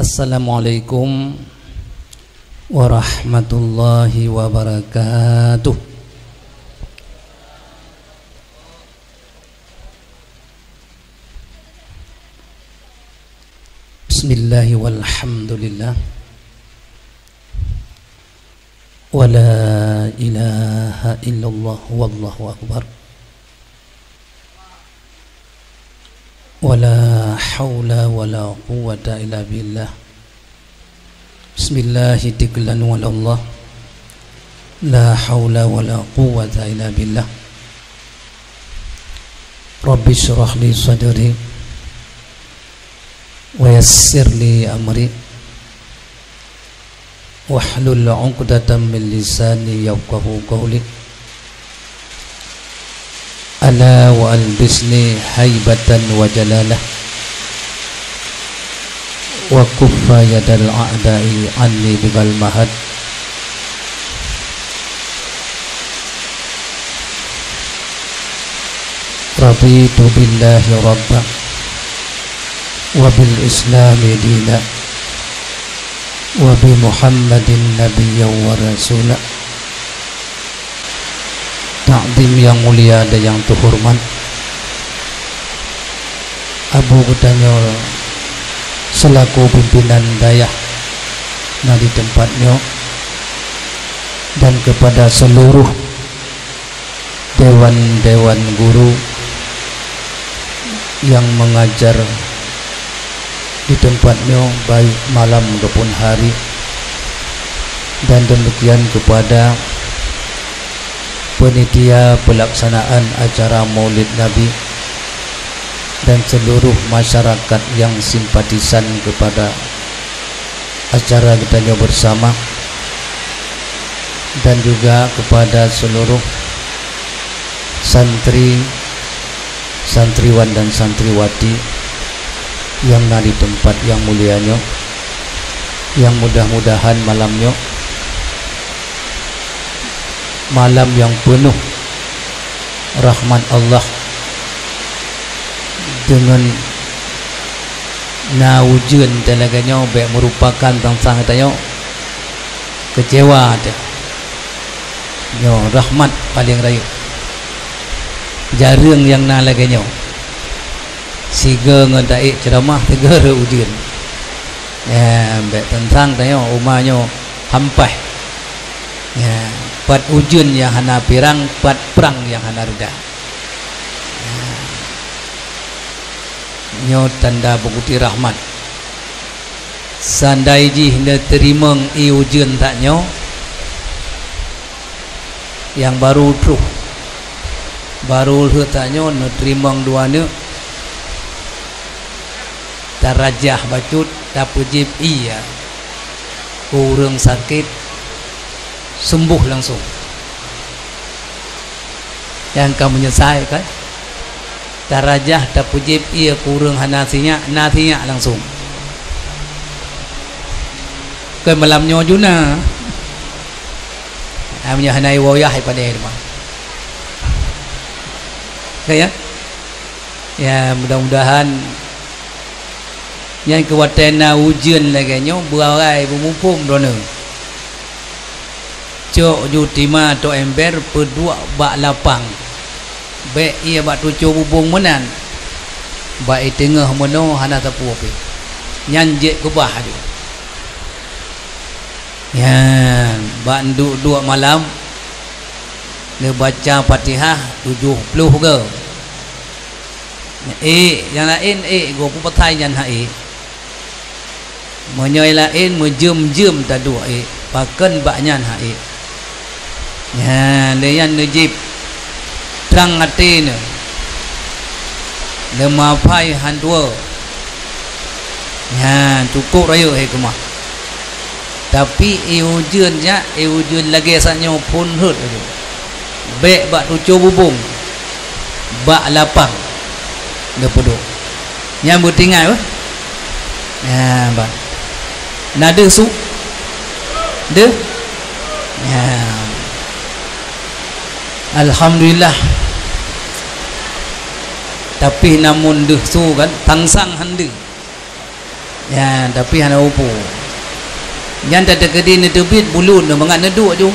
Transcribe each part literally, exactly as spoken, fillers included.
Assalamualaikum warahmatullahi wabarakatuh. Bismillah walhamdulillah. Wala ilaha illallah wallahu akbar. Wala haula wala quwwata illa billah. Bismillah, tawakkaltu 'alallah. La haula wala quwwata illa billah. Rabbi shrah li sadri wa yassir li amri. Wahlul 'uqdatam min lisani yafqahu qawli. Ala wa albisni haibatan wa jalalah. Wa kuffa yadal a'da'i anni bidal mahad. Raditu billahi rabba wa bil islami dina wa bi Muhammadin nabiyya wa rasula. Takdim yang mulia dan yang terhormat, Abu geutanyoe selaku pimpinan dayah na di tempat nyoe, dan kepada seluruh dewan-dewan guru yang mengajar di tempat nyoe, baik malam ataupun hari, dan demikian kepada panitia pelaksanaan acara Maulid Nabi dan seluruh masyarakat yang simpatisan kepada acara geutanyoe bersama, dan juga kepada seluruh santri, santriwan dan santriwati yang na di tempat yang mulia nyoe, yang mudah-mudahan malam nyoe malam yang penuh rahmat Allah, deungon na ujeuen lagée nyoe bék meurupakan bansa geutanyoe keucewa teuh. Nyoe rahmat paleng rayeuk. Jareueng nyang na lagée nyoe. Sigoe ngon taék ceuramah, sigoe rot ujeuen. Ya, bék teuntang tanyoe uma nyoe hampah. Ya, pat ujeuen nyang hana pirang, pat prang nyang hana reuda. Ya. Nyoe tanda bukeuti rahmat. Seundai jih neuteurimong ié ujeuen that nyoe, nyang barô troh, barô lheueh that nyoe neuteurimong dua neuk, tarajah bacut, tapeujieb ié keu ureuëng sakét, sembuh langsung. Nyang ka meunyeusai kan? Tarajah tapeujieb ié keu ureuëng hana sinyak, na sinyak langsung. Kon malam nyoe juna. Ah, meunyoe hana iwoyah ipadé teuma. Ka ya? Ya, mudah-mudahan nyan keu watée na ujeuen lagée nyoe beuarai beumuphom droeneueh. Cok ju tima tok ember peuduek bak lapang. Bék ié bak tucoe bubông meunan. Bak i teungoh meunoe hana sapeue pih. Nyan jeuet keubah laju. Nyan, bak duek-duek malam, neubaca Fatihah tujoh ploh goe. Ék, nyang laén ék, goe peue pasai nyan han ék. Meunyoe laén meujeuem-jeuem taduek ék, pakon bak nyan han ék. Nyan, lé nyan neujieb trang até neuh. Leumah phai han tuwoe. Nyan, cukôp rayeuk hai keumah. Tapi ié ujeuen nyan, ié ujeuen lagée sa nyoe phon rhot laju. Bék bak tucoe bubông, bak lapang neupeuduek. Nyan beutingai weh. Nyan ban. Na deuh su? Deuh? Nyan. Alhamdulillah. Tapi namun deuh su kan, tangsang han deuh. Ya, tapi hana upu. Nyan tateukeudi neuteubiet bulu neuh mangat neuduek ju.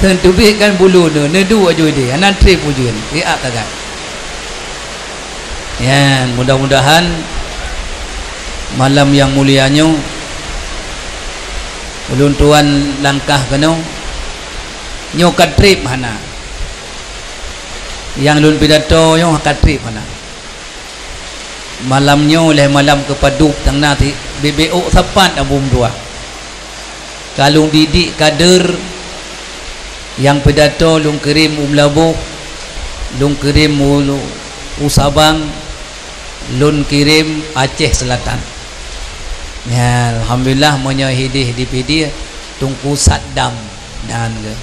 Neuteubiet kan bulu neuh, neuduek ju ideh, hana treb ujeuen, riak tagat. Ya, mudah-mudahan malam nyang mulia nyoe ulôn tuan langkah keunoe, nyoe ka treb hana. Nyang lôn pidato nyoe ka treb hana. Malam nyoe lhée malam keupadub tang na ti bibeuôk sapat Abu Meutuah. Ka lôn didik kader nyang pidato lôn kirém u Meulaboh, lôn kirém u, u Sabang, lôn kirém Aceh Selatan. Ya, alhamdulillah meunyoe hideh di Pidie Teungku Saddam nan ke.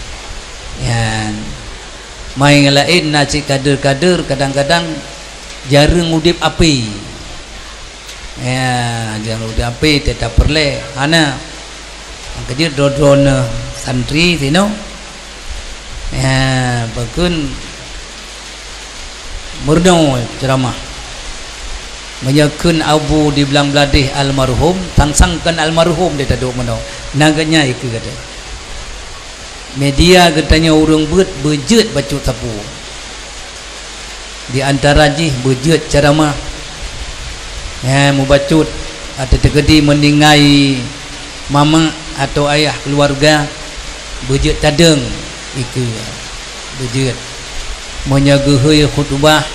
Ya. Mai nyang laén na cit kader-kader kadang-kadang jareueng udeb api. Ya, jareueng udeb api teutap peureulée. Hana. Nyang keujeuet droe-droe neuh santri sinoe. Ya, pakon meurunoe ceuramah. Meunyoe kheun Abu di Blang Bladeh almarhum, sang-sang kon almarhum di taduek meunoe. Na geuh nyan ikeue gata. Media geutanyoe ureuëng beuet beujeuet bacut sapeue. Di antara jih beujeuet ceuramah. He, mubacut, ateueh teukeudi meuninggai mama atau ayah keuluwarga, beujeuet tadeueng ikeue. Beujeuet. Meunyoe geuhôi khutubah,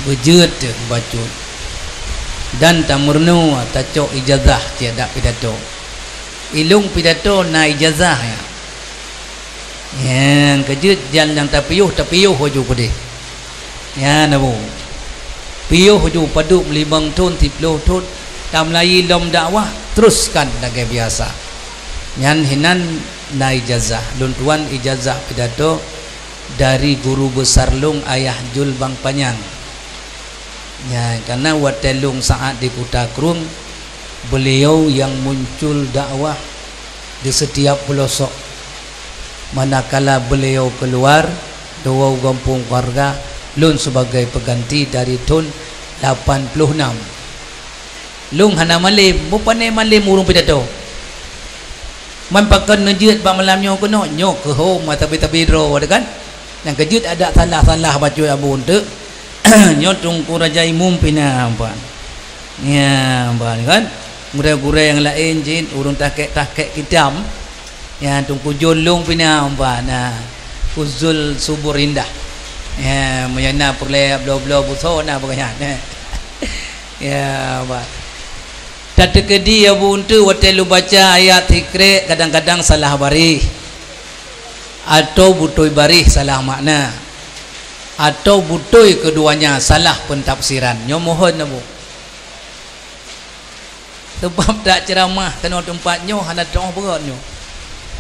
beujeuet teuh bacut. Dan tameurunoe tacok ijazah cit adak pidato. Ilong pidato na ijazah, ya. Nyang keujeuet jan nyang tapiôh, tapiôh laju peudeh. Nyan na bu. Piôh laju padub limong thon, siplôh thon, tameulayi lom dakwah, teruskan lagée biasa. Nyan hinan na ijazah. Lôn tuan ijazah pidato dari guru besar lôn Ayah Jul Bang Panyang. Nyan, karena watée lôn saát di Kuta Krueng, beliau yang muncul dakwah di setiap pelosok. Manakala beliau keluar, dua gampông keluarga, lôn sebagai pengganti dari thon lapan puluh enam. Lôn hana malem, mupane malem ureuëng pidato. Man pakon neujeuet bak malam nyoe keunoe, nyoe keuh hom, tabi-tabi droe, ada kan? Nyang keujeuet adak salah-salah bacut Abu Unteuk. Nyoe Teungku Raja Imum pih na ban. Ya, ban kan? Gurée-gurée nyang laén jih ureuëng tahkek-tahkek kitab. Ya, Teungku Jul lôn pih na ban. Nah, Teungku Zul Subur Indah. Ya, meunyoe na peureulée bloe-bloe busoe na bagaih nyan. Ya, ban. Tateukeudi Abu Unteuk watée lôn baca ayat sikrek kadang-kadang salah baréh. Atau beutôi baréh salah makna, atau beutôi keuduanya salah pentafsiran. Nyoe mohon na bu. Sebab dak ceuramah keunoe teumpat nyoe hana teuoh beurot nyoe.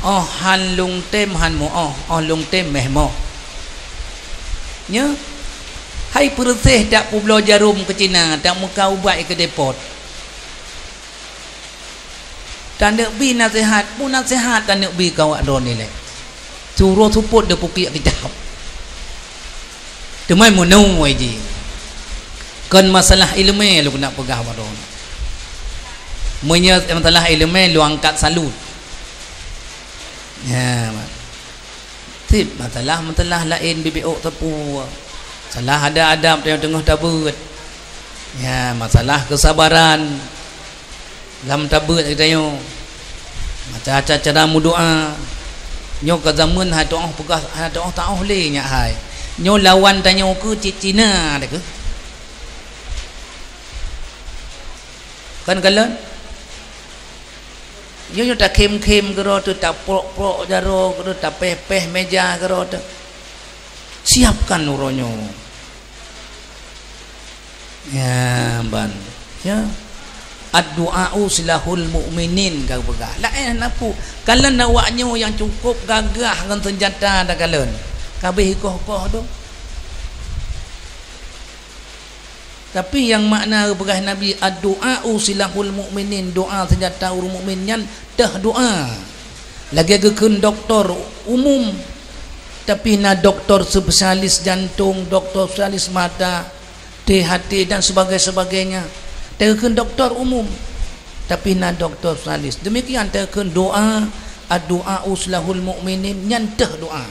Óh han lôn tem han muoh, óh lôn tem méh moh. Nyoe hai peureuséh dak peubloe jarom keu Cina, dak meuka ubat keu depot. Taneuk bi naseuhat, peue naseuhat taneuk bi keu awak droeneuh lé? Suroh seupôt deuh pukiek kitab. Teuma meunoe jih. Kon masalah iéleumé lôn keuneuk peugah bak droeneuh. Meunyoe masalah iéleumé lôn angkat salut. Ya, mak. Tieb masalah-masalah laén bibeuôk teupue. Salah adab-adab teungoh-teungoh tabeuet. Ya, masalah keusabaran lam tabeuet geutanyoe. Maca-maca cara meudoá. Nyoe ka zameun hana teuoh peugah, hana teuoh taoh lé nyak hai. Nyoe lawan tanyoe keuh cit Cina deh keuh. Kan kalon? Nyoe, nyoe takhém-khém keudroe teuh, taprok-prok jaroe keudroe, tapéh-péh méja keudroe teuh. Siapkan uroe nyoe. Ya, ban. Ya. Ad-du'a'u silahul mu'minin ka geupeugah. Laén hana peue. Kalon awak nyoe nyang cukup gagah ngon seunjata takalon. Ka abéh ikoh-koh tu. Tapi nyang makna geupeugah Nabi, "Ad-du'a'u silahul mu'minin", doá seunjata ureuëng mukmin nyan teuh doá. Lagée geukheun doktor umum, tapi na doktor spesialis jantong, doktor spesialis mata, T H T dan sebagainya. Takheun doktor umum, tapi na doktor spesialis. Demikian takheun doa, "Addu'a uslahul mukminin", nyan teuh doa.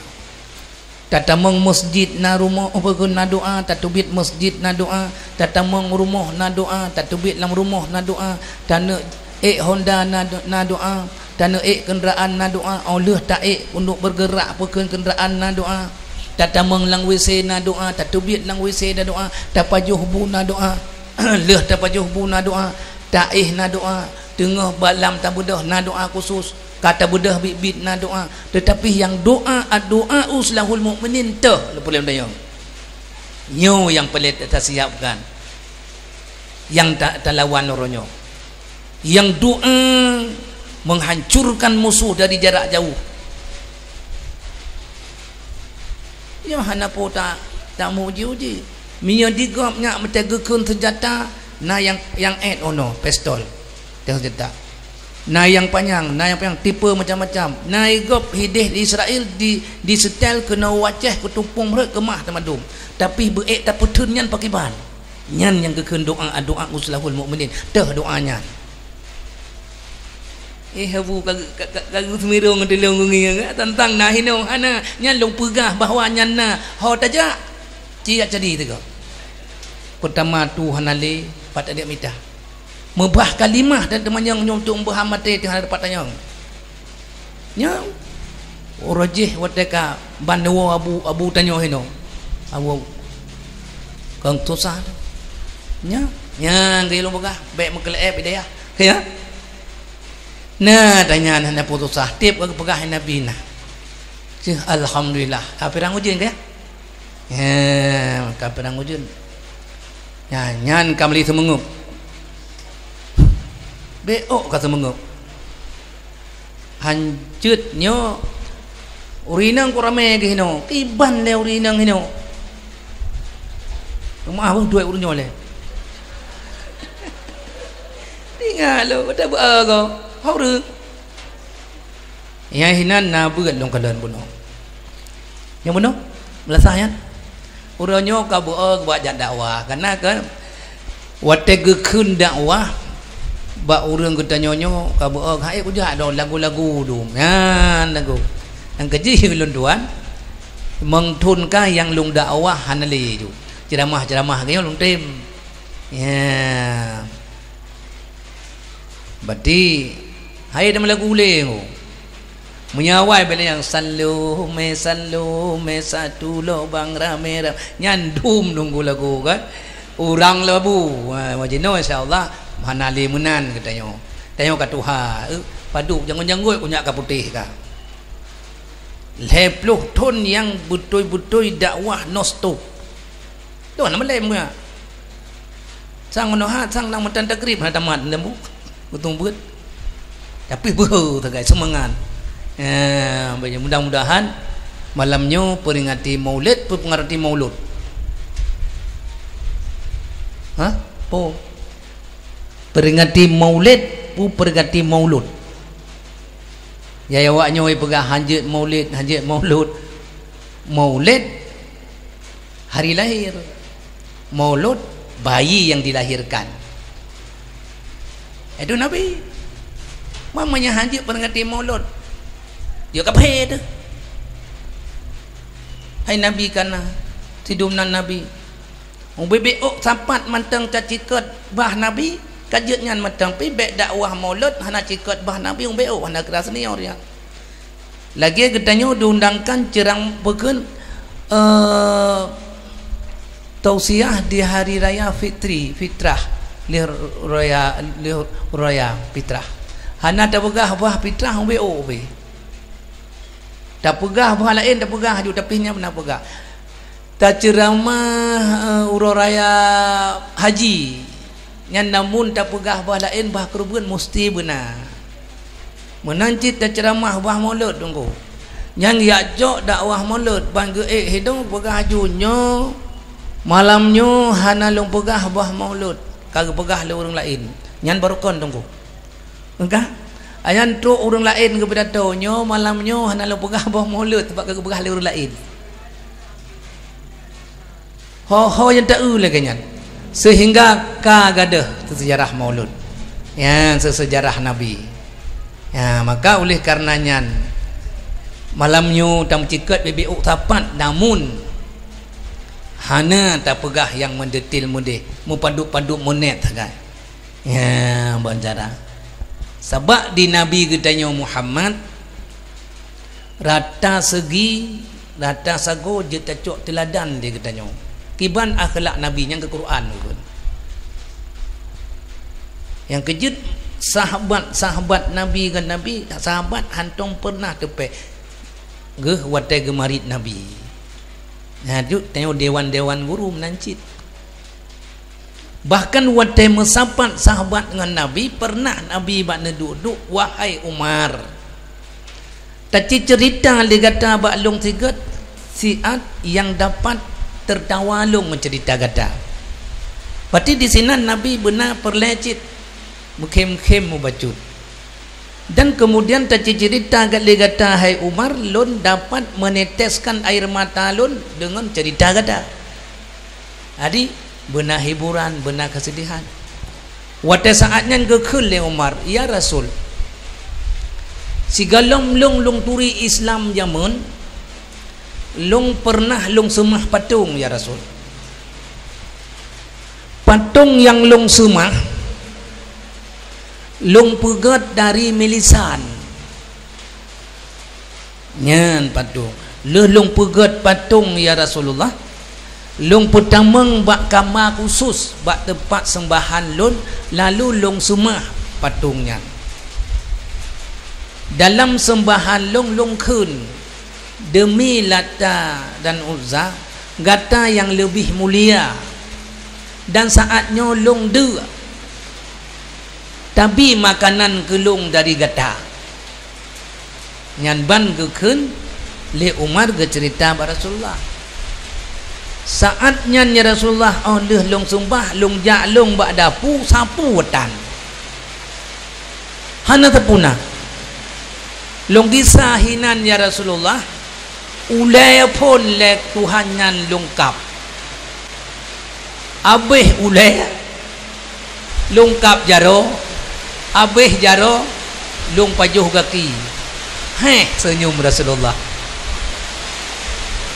Tatamong masjid na rumoh, oh, peue kheun na doa, tateubiet masjid na doa, tatamong rumoh na doa, tateubiet lam rumoh na doa, taneuk ék honda na, na doa, taneuk ék keundaraan na doa, óh lheueh taék untuk bergerak peue kheun keundaraan na doa, tatamong lam W C na doa, tateubiet lam W C na doa, tapajoh bu na doa, lheueh tapajoh bu na doa, taéh na doa, teungoh balam tabeudôh na doa khusus. Ka tabeudôh biet-biet na doa, teutapi nyang doa, "Addu'a uslahul mukminin" teuh leupah lom dayong. Nyoe nyang peureulée tasiapkan, nyang ta-, talawan uroe nyoe. Nyang doa menghancurkan musuh dari jarak jauh. Nyoe hana po ta-, tamuji-uji. Meunyoe di gob nyak meuteugeukeuen seunjata, na nyang, nyang ék unoe, pistol. Teuh seunjata. Na nyang panyang, na nyang panyang, tipe macam-macam. Na i gob hideh di Israel di, di setel keunoe u Aceh keutumpông rhot keumah teuma dum. Tapi beuék tapeutheun nyan pakriban. Nyan nyang geukheun doa, "Addu'a uslahul mukminin." Teuh doa nyan. Eh, Abu, ka, ka, ka, ka geuseumirong teulông ngieng, tantang na hinoe hana, nyan lôn peugah bahwa nyan na, ho tajak, ci jak jadi teuka. Peutama tu hana lé, pat adak mita. Meubah kalimah dan teumanyong nyoe untuk meubeuham maté teuh hana dapat tanyong. Nyoe, uroe jih watée ka ban woe abu, abu tanyoe hinoe. Abu, kong susah tu. Nyoe, nyang geulong peugah, bék meukeulée bidayah. Ya? Na, tanya hana peue susah, tiep ka geupeugah Nabi na. Cih, alhamdulillah. Ka pirang ujeuen ka? He, ka pirang ujeuen. Nyan, nyan ka meuli seumeungeup. Bék ôk ka seumeungeup. Hanjeuet nyoe, ureueng inong ku ramé geuh hinoe, kiban lé ureueng inong hinoe. Meuah beuh duek ureueng nyoe lé. Ingat lôn, beutôi beu-e goe, hok ureueng. Nyang hinan na beuet lôn kalon bunoe. Nyang bunoe, meulasah nyan. Uroe nyoe ka beu-e bak jak dakwah, kana kan watée geukheun dakwah bak ureueng geutanyoe nyoe ka beu-e hai kujak dong lagu-lagu dum. Nyan lagu. Nyang keujih ulôn tuan, meuthon ka nyang lôn dakwah hana lé ju. Ceuramah-ceuramah geuh nyoe lôn tem. Ya. Berarti hai dah lagu ulée. Meunyoe awai bela nyang salome, salome, satu lobang rame-rame. Nyan dum nunggu lagu kan. Urang labu. Ha, majinoe insya-Allah hana lé meunan geutanyoe. Tanyoe ka tuha, eh, padub janggut-janggut, unyak ka putéh ka. Lhée ploh thon nyang beutôi-beutôi dakwah non stop. Tuhan nama lem ke? Sang meunohat, sang nang meutan takrib hana tamat lembu. Beutong buet. Tapi beuhe sagai seumangat. Eh, mudah-mudahan malam nyoe peringati Maulid, peue peungeurti Maulud? Hah? Po. Peringati Maulid, peue peringati Maulud? Ya, ya, awak nyoe peugah hanjeuet Maulid, hanjeuet Maulud. Maulid hari lahir. Maulud, bayi yang dilahirkan. Itu Nabi. Mamanya hanjeuet peringati Maulud. Dia ka bahé tu. Hai Nabi kana, sidum nan Nabi. Ubé-bé ôk sapat mantong tacikot bah Nabi, ka jeuet nyan mantong pi bék dakwah Maulud hana cikot bah Nabi, ubé ôk hana kira senior ya. Lagée geutanyoe diundangkan ceurang beukeun, eh, tausiah di hari raya fitri, fitrah, lheuh raya, lheuh raya fitrah. Hana tapeugah bah fitrah ubé ôk ubé. Tapeugah bah laén, tapeugah aju, tapi nyan na peugah. Taceuramah, eh, uroe raya haji. Nyan namun tapeugah bah laén bah keureubeuen musti beuna. Meunan cit taceuramah bah Maulud teungku. Nyang yak jok dakwah Maulud ban geuék hidong peugah aju nyoe malam nyoe hana lôn peugah bah Maulud, ka geupeugah lé ureuëng laén. Nyan barokon teungku. Engkah, ayan trok ureuëng laén geupidato, nyoe malam nyoe hana lôn peugah boh Maulud, sabab ka geupeugah lé ureuëng laén. Ho-ho nyang ta-eu lagée nyan. Seuhingga ka gadôh seujarah maulud. Ya, seujarah Nabi. Ya, maka oleh karena nyan, malam nyoe tameucikôt bibit ôk sapat, namun hana tapeugah nyang meudetil meudeh, meupadub-padub meunet sagai. Ya, ban cara. Sabab di Nabi geutanyoe Muhammad, rata seugi, rata sagoe jeuet tacok teuladan di geutanyoe. Kiban akhlak Nabi nyang keu Quran ukeuen. Nyang keujeuet, sahabat-sahabat Nabi ngon Nabi, sahabat hántom peureunah teupéh geuh watée geumarit Nabi. Nyan jeuet tanyoe dewan-dewan guru meunan cit. Bahkan watée meusapat sahabat ngon Nabi, peureunah Nabi bak neuduek-duek, "Wahai Umar, taci ceurita lé gata bak lôn sigoe siat nyang dapat teurtawa lôn meuceurita gata." Berarti disinan Nabi beuna peureulée cit meukhém-khém mubacut. Dan kemudian taci ceurita lé gata, hai Umar, lôn dapat meneteskan air mata lôn deungon ceurita gata. Jadi, beuna hiburan, beuna keusedihan. Watée saat nyan geukheun lé Umar, "Ya Rasul, sigohlom lôn, lôn turi Islam jameun, lôn peureunah lôn seumah patong, ya Rasul. Patong nyang lôn seumah, lôn peugét dari milisan." Nyan patong. Lheueh lôn peugét patong, ya Rasulullah, lôn peutamong bak kama khusos bak teumpat seumbahan lôn, lalu lôn seumah patong nyan. Dalam seumbahan lôn, lôn kheun, "Deumi Lata dan Uzza, gata nyang leubeh mulia." Dan saat nyoe lôn deuk tabi makanan keu lôn dari gata. Nyan ban geukheun lé Umar geuceurita bak Rasulullah. Saat nyan, ya Rasulullah, óh lheueh lôn seumbah, lôn jak lôn bak dapu, sapeue tan. Hana sapeue na. Lôn gisa hinan, ya Rasulullah, ulée phon lé Tuhan nyan lôn kab. Abéh ulée, lôn kab jaroe, abéh jaroe, lôn pajoh gaki. Héh, seunyum Rasulullah.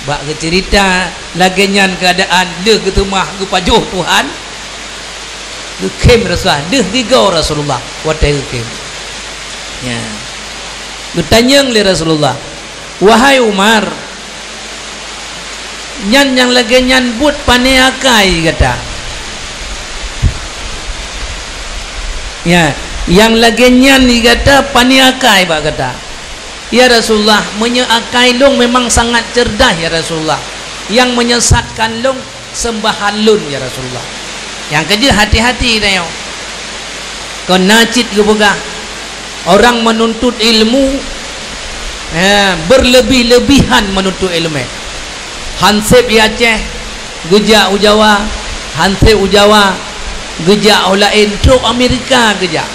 Bak geuceurita lagée nyan keuadaan lheueh geuseumah geupajoh Tuhan, geukhém Rasulullah, deuh gigoe Rasulullah watée geukhém. Ya. Geutanyong lé Rasulullah, "Wahai Umar, nyan nyang lagée nyan buet pané akai gata?" Ya, nyang lagée nyan gata pané akai bak gata? "Ya Rasulullah, meunyoe akai lôn memang sangat cerdas, ya Rasulullah. Nyang menyesatkan lôn seumbahan lôn, ya Rasulullah." Nyang keujeuet hati-hati tanyoe. Kon na cit geupeugah, orang menuntut ilmu, eh, berlebih-lebihan menuntut ilmu. Hanseb i Aceh geujak u Jawa, hanseb u Jawa geujak u laén, trok Amerika geujak.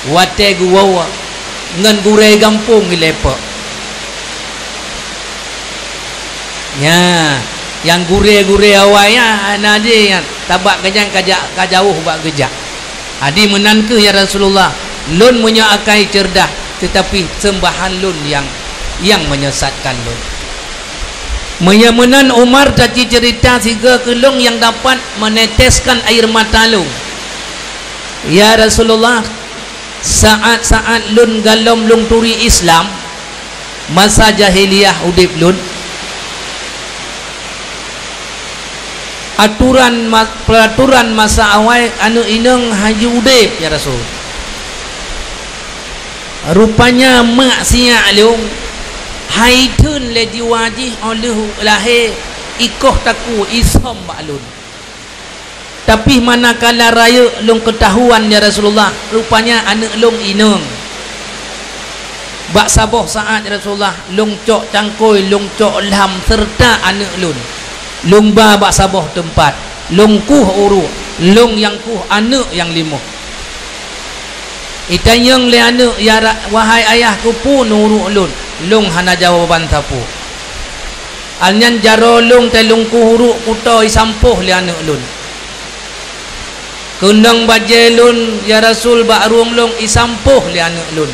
Watée geuwoe ngon gurée gampông ilée peue. Nya, nyang gurée-gurée awai nyan hana jih nyan, sabab geuhnyan ka ja-, ka jaweuh bak geujak. Jadi meunan kheueh, ya Rasulullah, lôn meunyoe akai cerdas, teutapi seumbahan lôn nyang, nyang menyesatkan lôn. Meunyoe meunan Umar taci ceurita sigoe keu lôn nyang dapat meneteskan air mata lôn. Ya Rasulullah, saat-saat lôn galom lôn turi Islam, masa jahiliyah udeb lôn, aturan ma-, peuraturan masa awai aneuëk inong hana udeb, ya Rasul. Rupanya mak siyak lôn hai theun lé jiwa jih óh lheueh lahé, ikoh takue isöm bak lôn. Tapi manakala rayeuk lôn keutahuan, ya Rasulullah, rupanya aneuëk lôn inong. Bak saboh saat, ya Rasulullah, lôn cok cangkôi, lôn cok lham seureuta aneuëk lôn. Lôn ba bak saboh teumpat, lôn kueh uruek, lôn nyang kueh aneuëk nyang limoh. Itanyong lé aneuëk, "Ya ra-, wahai ayah, keupeue neuuruek lôn?" Lôn hana jawaban sapeue. Awaknyan jaroe lôn teulungkuh uruek kuto isampôh lé aneuëk lôn. Keunong bajée lôn, ya Rasul, bak rueng lôn, isampôh lé aneuëk lôn.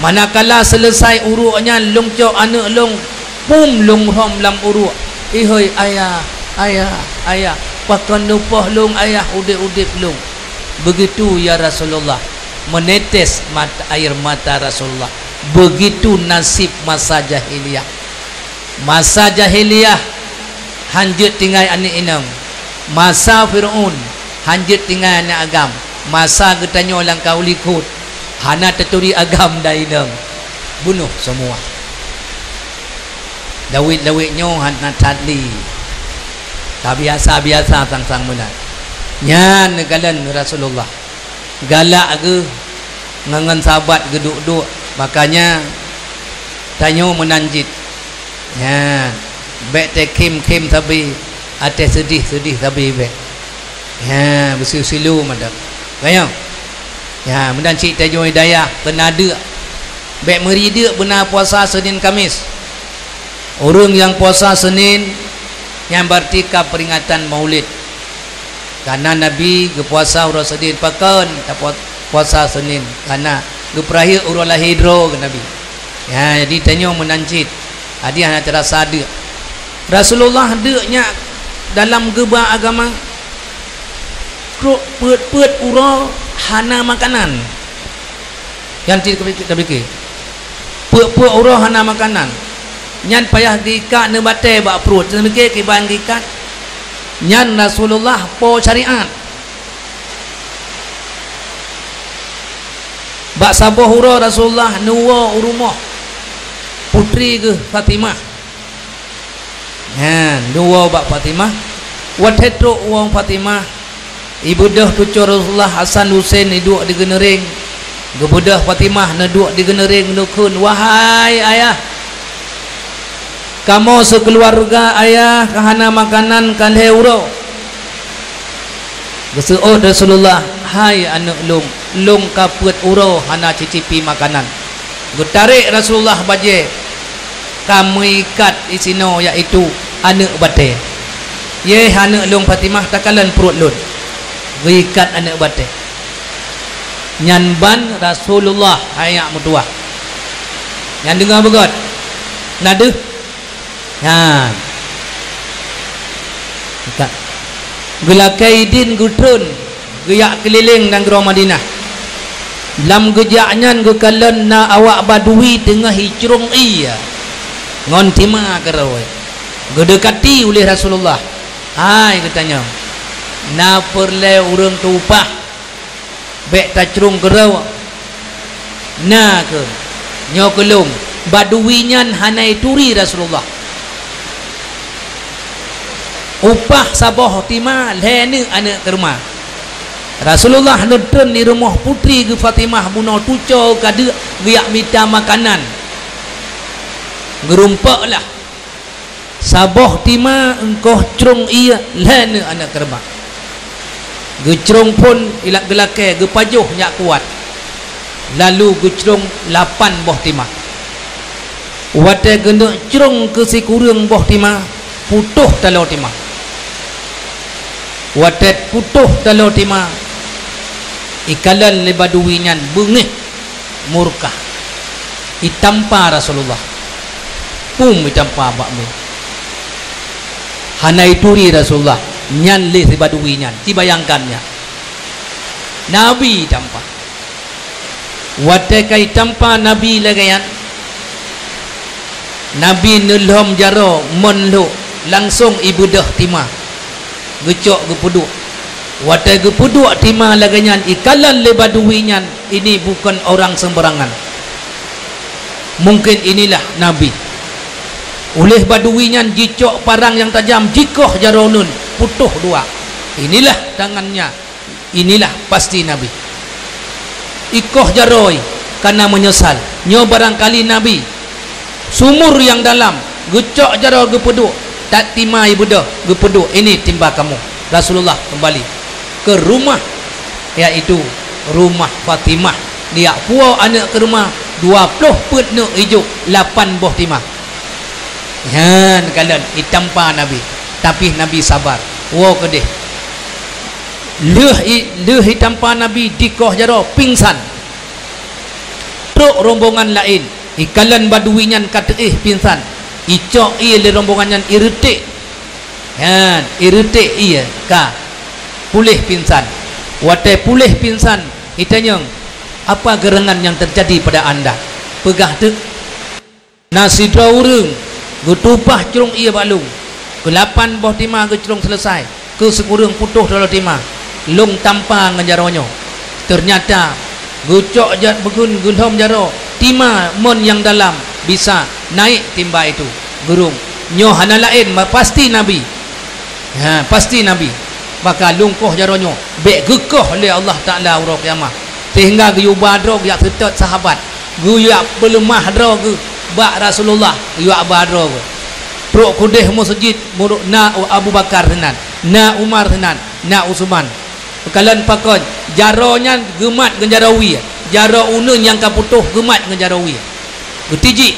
Manakala seuleusai uruek nyan, lôn cok aneuëk lôn, pum lôn rhom lam uruek, "Ihôi ayah, ayah, ayah, pakon neupoh lôn ayah udeb-udeb lôn?" Begitu, ya Rasulullah, menetes mat-, air mata Rasulullah. Begitu nasib masa jahiliyah. Masa jahiliyah, hanjeuet tinggai aneuëk inong. Masa Fir'aun, hanjeuet tinggai aneuëk agam. Masa geutanyoe lam kaum likot, hana taturi agam dan inong. Bunoh seumua. Lawét-lawét nyoe hana that lé. Tabiasa-biasa sang-sang meunan. Nyan neukalon Rasulullah. Galak geuh ngon, ngon sahabat geuduek-duek. Makanya, tanyoe meunan cit. Nyan, bék teukhém-khém sabe, até seudeh-seudeh sabe bék. Nyan, beusilu-silu mantong. Tanyoe. Nyan, meunan cit tanyoe hidayah, keuneuk deuk. Bék meuri deuk beuna puasa Senin Kamis. Ureuëng nyang puasa Senin, nyan berarti ka peuringatan Maulid. Karena Nabi geupuasa uroe Senin, pakon tapuasa Senin? Karena geupeurayeuk uroe lahé droe geuh Nabi. Ya, jadi tanyoe meunan cit. Jadi hana teurasa deuk. Rasulullah deuk nyak dalam geuba agama. Trok peuet-peuet uroe hana makanan. Nyan cit tapike. Peuet-peuet uroe hana makanan. Nyan payah geuikat neubatée bak pruet. Tapike kiban geuikat. Nyan Rasulullah po syariat. Bak saboh uroe Rasulullah neuwoe u rumoh putri geuh Fatimah. Nyan, neuwoe bak Fatimah. Watée trok woe Fatimah, ibeudôh cucoe Rasulullah Hasan Husein iduek di geuneureng. Geubeudôh Fatimah neuduek di geuneureng neukheun, "Wahai ayah, kamoe sikeuluwarga ayah ka hana makanan ka lhée uroe." Geuseuôt Rasulullah, "Hai aneuëk lôn, lôn ka peuet uroe hana cicipi makanan." Geutarek Rasulullah bajée ka meuikat disinoe, yaitu aneuëk batée. "Yeh aneuëk lôn Fatimah, takalon pruet lôn." Geuikat aneuëk batée. Nyan ban Rasulullah, hai nyak meutuwah. Nyan deungoe beugét. Na deuh? Nyan. Ka. Geulakée idin geutreun, geujak keulileng nanggroe Madinah. Lam geujak nyan geukalon na awak Badui teungoh jicrông ié ngon tima keudroe. Geudeukati uleh Rasulullah. "Hai," geutanyong, "na peureulée ureuëng teu upah?" "Bék tacrông keudroe." "Na kheueh, nyoe keu lôn." Badui nyan hana jituri Rasulullah. Upah saboh tima lhée neuk aneuëk keureumoh. Rasulullah neutreun di rumoh putri geuh Fatimah bunoe tucoe ka deuk geujak mita makanan. Geurumpok lah. Saboh tima eungkoh crông ié lhée neuk aneuëk keureumoh. Geucrông phon ilat geulakée geupajoh nyak kuat, lalu geucrông lapan boh tima. Watée geuneuk crông keu sikureueng boh tima, putôh taloe tima. Watée putôh taloe tima, ikalon lé Badui nyan beungéh murka, itampa Rasulullah. Pum itampa bak mé. Hana ituri Rasulullah, nyan lé si Badui nyan. Ci bayangkan nyan. Nabi itampa. Watée ka itampa Nabi lagée nyan, Nabi neulhom jaroe mon lhok, langsong ibeudôh tima. Geucok geupeuduek. Watée geupeuduek tima lagée nyan ikalon lé Badui nyan, ini bukan orang sembarangan. Mungkin inilah Nabi. Uleh Badui nyan jicok parang nyang tajam, jikoh jaroe uneun, putôh dua. Inilah tangannya. Inilah pasti Nabi. Ikoh jaroe kana meunyeusal. Nyoe barangkali Nabi. Sumur nyang dalam, geucok jaroe geupeuduek, that tima ibeudôh geupeuduek, "Ini timba kamoe." Rasulullah kembali ke rumah, yaitu rumah Fatimah. Dijak puwoe aneuëk keureumoh, dua ploh peuet neuk ijok, lapan boh tima. Nyan kalon itampa Nabi, tapi Nabi sabar. Woe keudeh. Lheueh i-, lheueh itampa Nabi dikoh jaroe pingsan. Trok rombongan laén, ikalon badui nyan ka teuéh pingsan. Icok ié lé rombongan nyan ireuték. Nyan, ireuték ié ka puléh pingsan. Watée puléh pingsan, itanyong, "Apa gerangan yang terjadi pada anda?" Peugah teuk. Na sidroe ureuëng geutupah crông ié bak lôn, keulapan boh tima geucrông seuleusai, keu sikureueng putôh droe tima, lôn tampa ngon jaroe nyoe. Teunyata geucok jat beugeun geulhom jaroe, tima mon nyang dalam bisa naék timba itu. Geurông, nyoe hana laén ma-, pasti Nabi. Ha, pasti Nabi. Maka lungkoh jaroe nyoe bék geukoh lé Allah Taala uroe kiamat, sehingga geuyue ba droe geujak seutôt sahabat, geuyue peuleumah droe geuh bak Rasulullah, geuyue ba droe geuh. Trok keudeh meuseujid, muru-, na Abu Bakar sinan, na Umar sinan, na Utsman. Kalon pakon, jaroe nyan geumat ngon jaroe wie, jaroe uneun nyang ka putôh geumat ngon jaroe wie. Geutijik,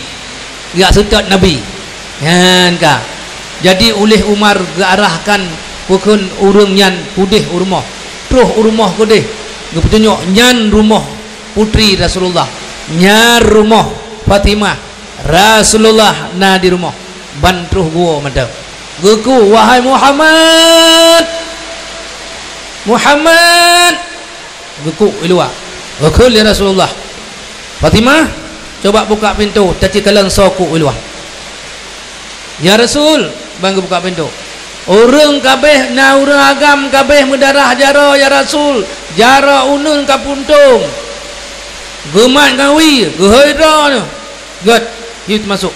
geujak seutôt Nabi. Nyan ka. Jadi uléh Umar geuarahkan peukheun ureuëng nyan keudeh u rumoh. Troh u rumoh keudeh, geupeutunyok nyan rumoh putri Rasulullah. Nyan rumoh Fatimah. Rasulullah na di rumoh. Ban troh geuwoe mantong. Geukheun, "Wahai Muhammad! Muhammad!" Geukuk i luwa. Geukheun lé Rasulullah, "Fatimah, coba buka pintoe, teucikalon soe kuk i luwa." "Ya Rasul," ban geubuka pintoe. "Ureuëng kabeh, na ureuëng agam kabeh meudarah jaroe, ya Rasul. Jaroe uneun ka puntông. Geumat ngon wie, geuhôi droeneuh." "Gét, yue teumasok."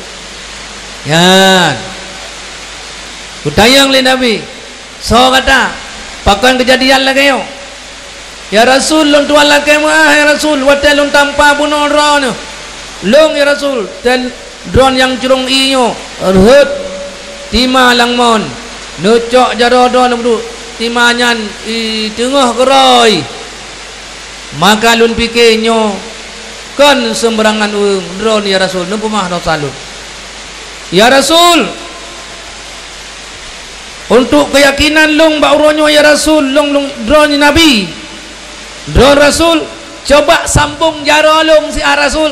Nyan. Geutanyong lé Nabi, "Soe gata? Pakon keujadian lagée nyoe?" "Ya Rasul, lôn tuan lakée meuáh, ya Rasul, watée lôn tampa bunoe droeneuh." "Lôn, ya Rasul, ten droe nyang crông ié nyoe, rhot tima lam mon, neucok jaroe droeneuh beuduek, tima nyan i teungoh keurôi. Maka lôn pike nyoe kon seumeurangan ureuëng, droeneuh, ya Rasul, neupeumeuáh dosa lôn." "Ya Rasul, untuk keuyakinan lôn bak uroe nyoe, ya Rasul, lôn, lôn, droeneuh Nabi, droeneuh Rasul, coba sambong jaroe lôn siat, Rasul."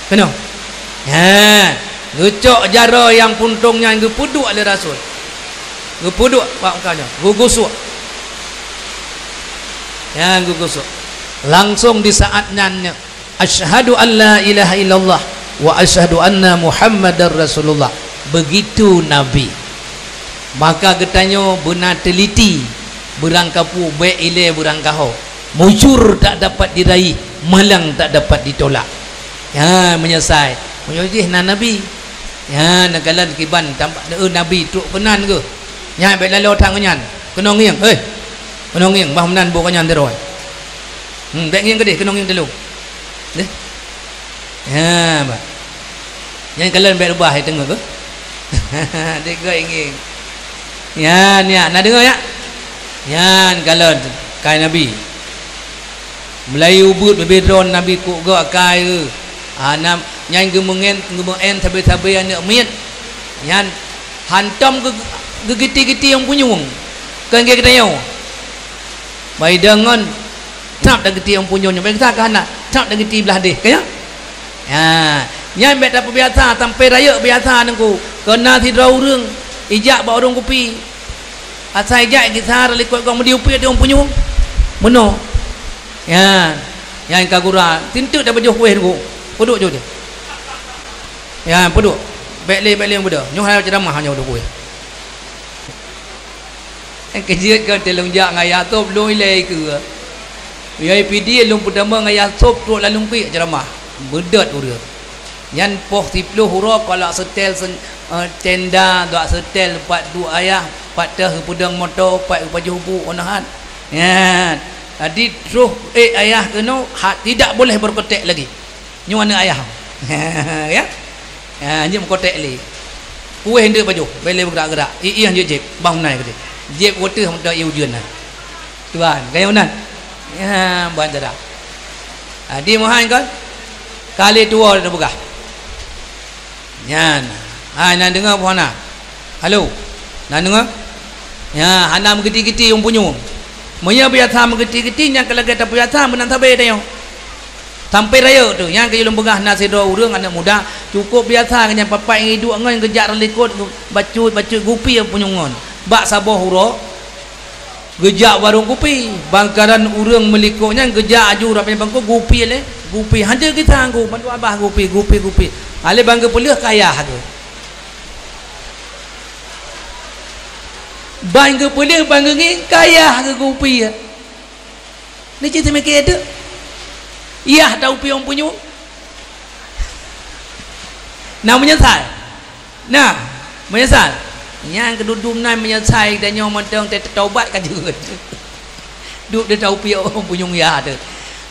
Keunoe. Ha, geucok jaroe nyang puntông nyan geupeuduek lé Rasul. Geupeuduek bak muka nyoe, geugusok. Nyan geugusok. Langsong di saat nyan nyoe, "Asyhadu an la ilaha illallah wa asyhadu anna Muhammadar Rasulullah." Begitu Nabi. Maka geutanyoe beuna teuliti, beurangkapeue bék ilée beurangkaho. Mujur tak dapat diraih, malang tak dapat ditolak. Ya, meunyoe sai. Meunyoe jih na Nabi. Ya, neukalon kiban tampak, eh, Nabi trok keunan geuh. Nyan bék laloe that ngon nyan. Keunoe ngieng, hei. Keunoe ngieng, bah meunan boh ngon nyan sidroe. Hmm, bék ngieng keudeh, keunoe ngieng teulông. Deh. Ha, bah. Nyan kalon bék reubah hai teungoh tu. Dek goi ngieng. Nyan, nyan, na deungoe, ya? Nyan kalon kai Nabi. Meulayeue ubeuet bibé droen Nabi kuk gok akai, eh. Ah, na, nyan geumeungen, geumeu'en sabe-sabe aneuk miet. Nyan hantom geu-, geugiti-giti nyang punyueng. Kon geutanyoe. Bai deungon, trap dagiti nyang punyueng nyoe. Biasa ka hana, trap dagiti blaih deh, ka nyan? Ha, nyan bék tapeubiasa, sampai rayeuk biasa Teungku. Keu na sidroe ureuëng ijak bak ureuëng kupi. Asai ijak gisa likot gong meudiupiet di ureuëng punyueng. Meunoe. Ya, nyan ka gura, tinteuk dah beujoh kueh Teungku. Peuduek jih. Ya, peuduek. Bék lé, bék lé beudôh. Nyoe hana ceuramah nyoe peuduek kueh. Keujeuet kon teuh lôn jak ngon ayah sôb lôn ilée keue. Yai pidie lôn peutamong ngon ayah sôb trok lam lungkiek ceuramah. Beudôt ureuëng. Nyan poh siplôh uroe ka lak seutèl sen-, eh, tenda, lak seutèl pat duek ayah, pat teuh geupeudong moto, pat geupajoh buet ona hat. Nyan. Jadi troh ék ayah keunoe, ha, tidak boleh berkotek lagi. Nyoe aneuk ayah. Ya. Ha, nyoe meukotek lé. Kueh ndeuk pajoh, bèk lé beugerak-gerak. Ié-ié jép, bah meunan keudéh. Jép watèe meuteuk ié ujeuen na. Tuan, gaya meunan. Ya, ban cara. Ha, di meuhan kon. Ka lé tuwoe tapeugah. Nyan. Hai, na deungö peue hana? Halo. Na deungö? Ya, hana meugiti-giti ureueng punyueng. Meunyoe biasa meugeuti-geuti, nyang ka lagée tabiasa meunan sabe tanyoe. Sampoe rayeuk tu, nyang keu lôn peugah na sidroe ureuëng aneuëk muda, cukup biasa ngon nyang papai ngiduek ngon geujak reulikot, bacut-bacut gupi punyueng ngon. Bak saboh uroe, geujak warong kupi. Bangkaran ureuëng meulikot nyan geujak aju rap nyan bangko gupi lé. Gupi hanjeuet geusanggob, mandua babah gupi, gupi, gupi. Alé bang geupeuleueh kayah tu. Ban geupeuleueh, ban geungieng, kayah geugupi. Ni cit teumike teuk. Yah taupiong punyueng. Na meunyeusai. Nah, meunyeusai. Nyang keududum nan meunyeusai dan nyoe mantong teutobat ka jeuet. Duek di taupiong punyueng yah teuh.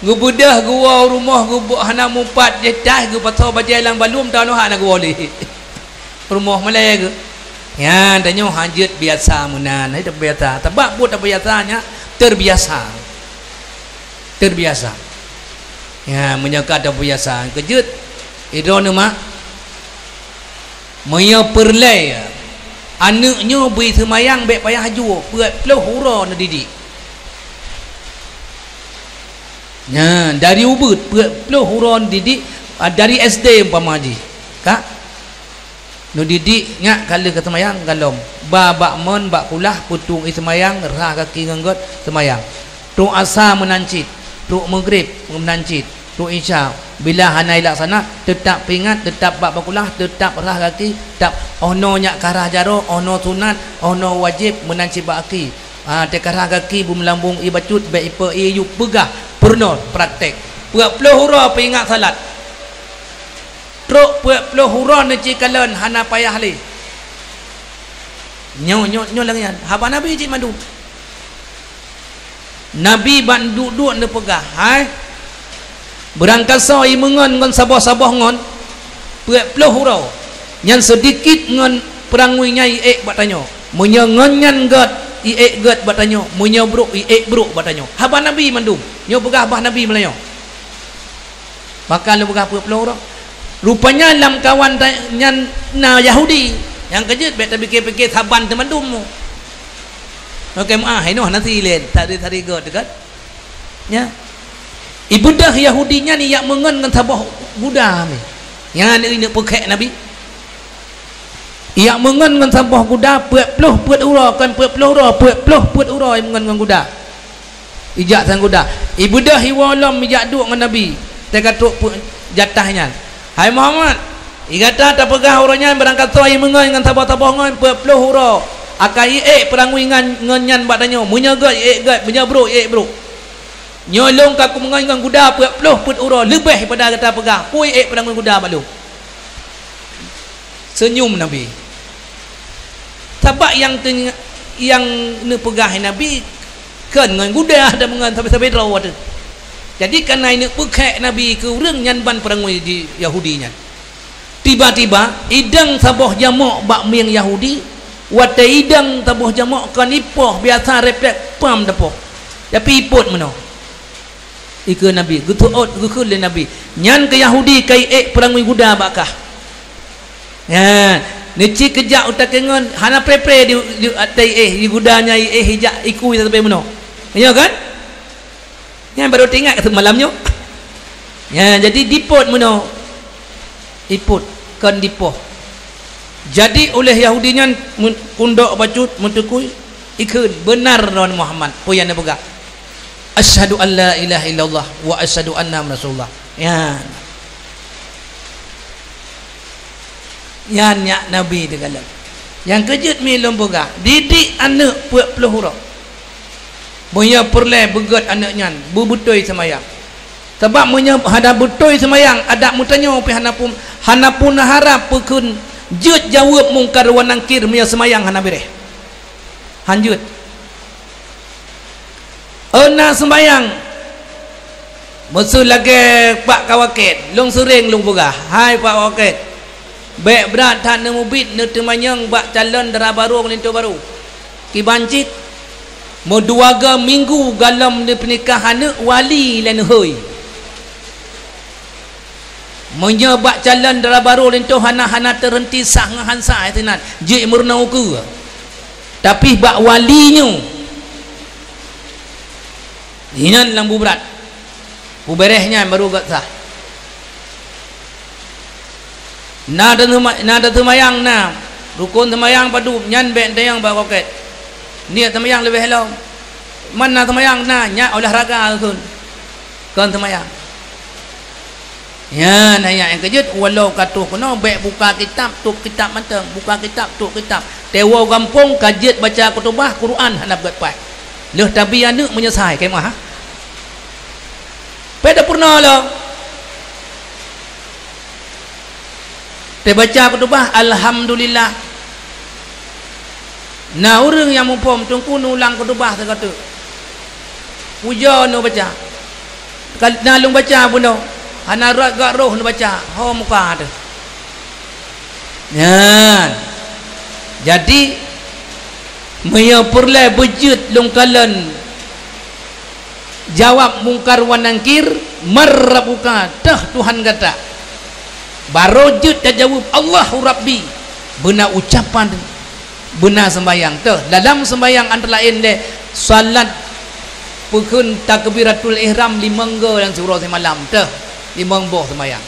Geubeudôh geuwoe rumoh geubuet hana mupat jih tah geupasoe bajée lam balum tahu hana geuwoe lé. Rumoh malée geuh. Nyan tanyoe hanjeuet biasa meunan, hai tabiasa. Sabab buet tabiasa nyan terbiasa. Terbiasa. Ya, meunyoe ka tabiasa, keujeuet idroe neumak. Meunyoe peureulée aneuëk nyoe bri seumayang bék payah jue, peuet ploh uroe neudidik. Nyan, dari ubit peuet ploh uroe neudidik, ah, dari S D umpama jih. Ka? Neudidik nyak ka lheueh ka seumayang galom. Ba bak mon, bak kulah, peutueng ie seumayang, rhah gaki ngon gét seumayang. Trok asa meunan cit, trok meugrib meunan cit, trok isya. Bila hana ilaksana, teutap peuingat, teutap bak bak kulah, teutap rhah gaki, teutap oh noe nyak ka rhah jaroe, oh noe sunat, oh noe wajéb meunan cit bak gaki. Ha, teuka rhah gaki beumeulambong ie bacut, bék ipe ie yup peugah, peurunoe, praktek. Peuet ploh uroe peuingat salat. Trok peuet ploh uroe neuci kalon hana payah lé. Nyoe, nyoe, nyoe lagée nyan. Haba Nabi cit mandum. Nabi ban duek-duek neupeugah, hai, beurangkasoe ie meungon ngon saboh-saboh ngon peuet ploh uroe, nyan seudikit ngon peurangui nyan ie ék bak tanyoe. Meunyoe ngon nyan gét, ie ék gét bak tanyoe. Meunyoe brok, ie ék brok bak tanyoe. Haba Nabi mandum. Nyoe peugah bah Nabi meulayeue. Maka lôn peugah peuet ploh uroe. Rupanya lam kawan ta-, nyan na Yahudi. Nyang keujeuet bék tapike-pike saban teumandum. Oke, meuah, inoe hana silen, tak ada tarigot tu kan? Ya. Ibeudôh Yahudi nyan ijak meungon ngon saboh guda mé. Nyan ineuk peukhek Nabi. Ijak meungon ngon saboh guda peuet ploh peuet uroe, kon peuet ploh uroe, peuet ploh peuet uroe imeungon ngon guda. Ijak sang guda. Ibeudôh iwoe lom ijak duek ngon Nabi. Teuka trok peuet jatah nyan. Hai Muhammad, i gata tapeugah uroe nyan beurangkasoe ie meungon ngon saboh-saboh ngon peuet ploh uroe. Akai ie ék peurangui ngon, ngon nyan bak tanyoe. Meunyoe gét, ie ék gét. Meunyoe brok, ie ék brok. Nyoe lôn ka kumeungon ngon guda peuet ploh peuet uroe leubeh pada gata peugah. Peue ie ék peurangui guda bak lôn? Seunyum Nabi. Sabab nyang teu-, nyang neupeugah Nabi kon ngon guda dan ngon sabe-sabe droe teuh. Jadi, kana ineuk peukhek Nabi keu ureuëng nyan ban peurangui di Yahudi nyan. Tiba-tiba, idong saboh jamok bak mieng Yahudi, watée idong saboh jamok kon ipoh biasa refleks pam teupoh. Tapi ipot meunoe. Ikeue Nabi, geuteuôt geukheun lé Nabi. Nyan keu Yahudi ka iék peurangui guda bak kah. Nyan, neuci keujak utak ngon hana pre-pre di, di ateueh iéh, di guda nyan iéh ijak ikui sabe meunoe. Nyo kan? Nyan baru teuingat keu malam nyoe. Nyan, jadi dipot meunoe. Ipot, kon dipoh. Jadi uléh Yahudi nyan mun-, kundok bacut meuteukui, ikheun, "Beunar droen Muhammad, peue nyang neupeugah. Asyhadu an la ilaha illallah wa asyhadu anna Rasulullah." Nyan. Nyan nyak Nabi teugalak. Nyang keujeuet mi lôn peugah, didik aneuëk peuet ploh uroe. Meunyoe peureulée beugét aneuëk nyan, beubeutôi seumayang. Sabab meunyoe hana beutôi seumayang, adak meutanyoe pih hana pun, hana pun harab peukheun jeuet jaweueb Mungkar wa Nangkir meunyoe seumayang hana beureh. Hanjeuet. Euna seumayang. Meuseu lagée Pak Kawakét, lôn seuréng lôn peugah, "Hai Pak Kawakét, bék brat that neumubiet neuteumanyong bak calon dara barô linto barô. Kiban cit, meudua go minggu galom neupeunikah aneuëk wali lé neuhôi." Meunyoe bak calon dara barô linto hana, hana teureunti sah ngon han sah sinan, jeuet meurunoe ukeue. Tapi bak wali nyoe, Nyan lam bu brat. Ku bereh nyan baru gét sah. Na teuma-, na teumayang na. Rukon teumayang padum, nyan bék teumayang bak kokét. Niet teumayang leubeh lom. Man na teumayang na, nyan olahraga rukon. Kon teumayang. Nyan ayat nyang keujeuet, walau ka troh keunoe, bék buka kitab, tôp kitab mantong, buka kitab, tôp kitab. Tewoe gampông ka jeuet baca khutubah, Quran hana gét paih. Lheueh tabi aneuk meunyeusai keumaha. Peda purna lo. Teubaca khutubah, alhamdulillah. Na ureuëng nyang muphom teungku neulang khutubah sigoe teuk. Puja neubaca. Ka-, na lôn baca bunoe. Hana rot gak roh neubaca. Ho muka teuh. Nyan. Jadi, meunyoe peureulée beujeuet lôn kalon jawab Mungkar wa Nangkir, "Man rabbuka?" Teuh Tuhan gata. Barô jeuet tajaweueb, "Allahu Rabbi." Beuna ucapan, beuna seumbahyang. Teuh, dalam seumbahyang antara laén lé salat peukheun takbiratul ihram limong go dan siuroe simalam. Teuh, limong boh seumbahyang.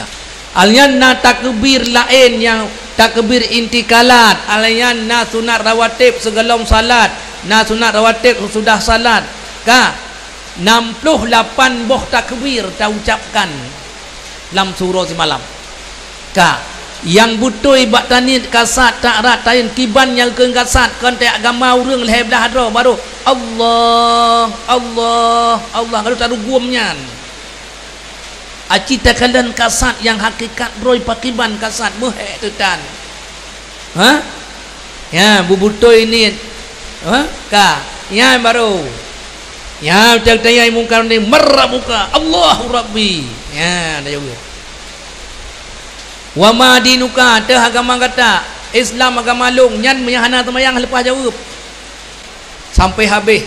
Ya. Alnyan na takbir laén nyang takbir intikalat, alnyan na sunat rawatib sigohlom salat, na sunat rawatib sudah salat. Ka, nam ploh lapan boh takbir taucapkan lam siuroe simalam. Ka, nyang beutôi bak taniet kasat tak rat tayeun kiban nyang kheun kasat kon teuh agama ureuëng lhée blaih droe baru Allah, Allah, Allah, lalu tarugum nyan. Aci takalon kasat nyang hakikat droe pakiban kasat meuhek teutan. Ha? Ya, bubutôi niet. Ha? Ka. Nyan baru. Ya, tayai mungkar ni, "Man rabbuka?" "Allahu Rabbi." Ya, dah jaweueb. "Wa ma dinuka?" Teuh agama gata. "Islam agama lôn." Nyan meunyo hana teumayang leupah jaweueb. Sampai habéh.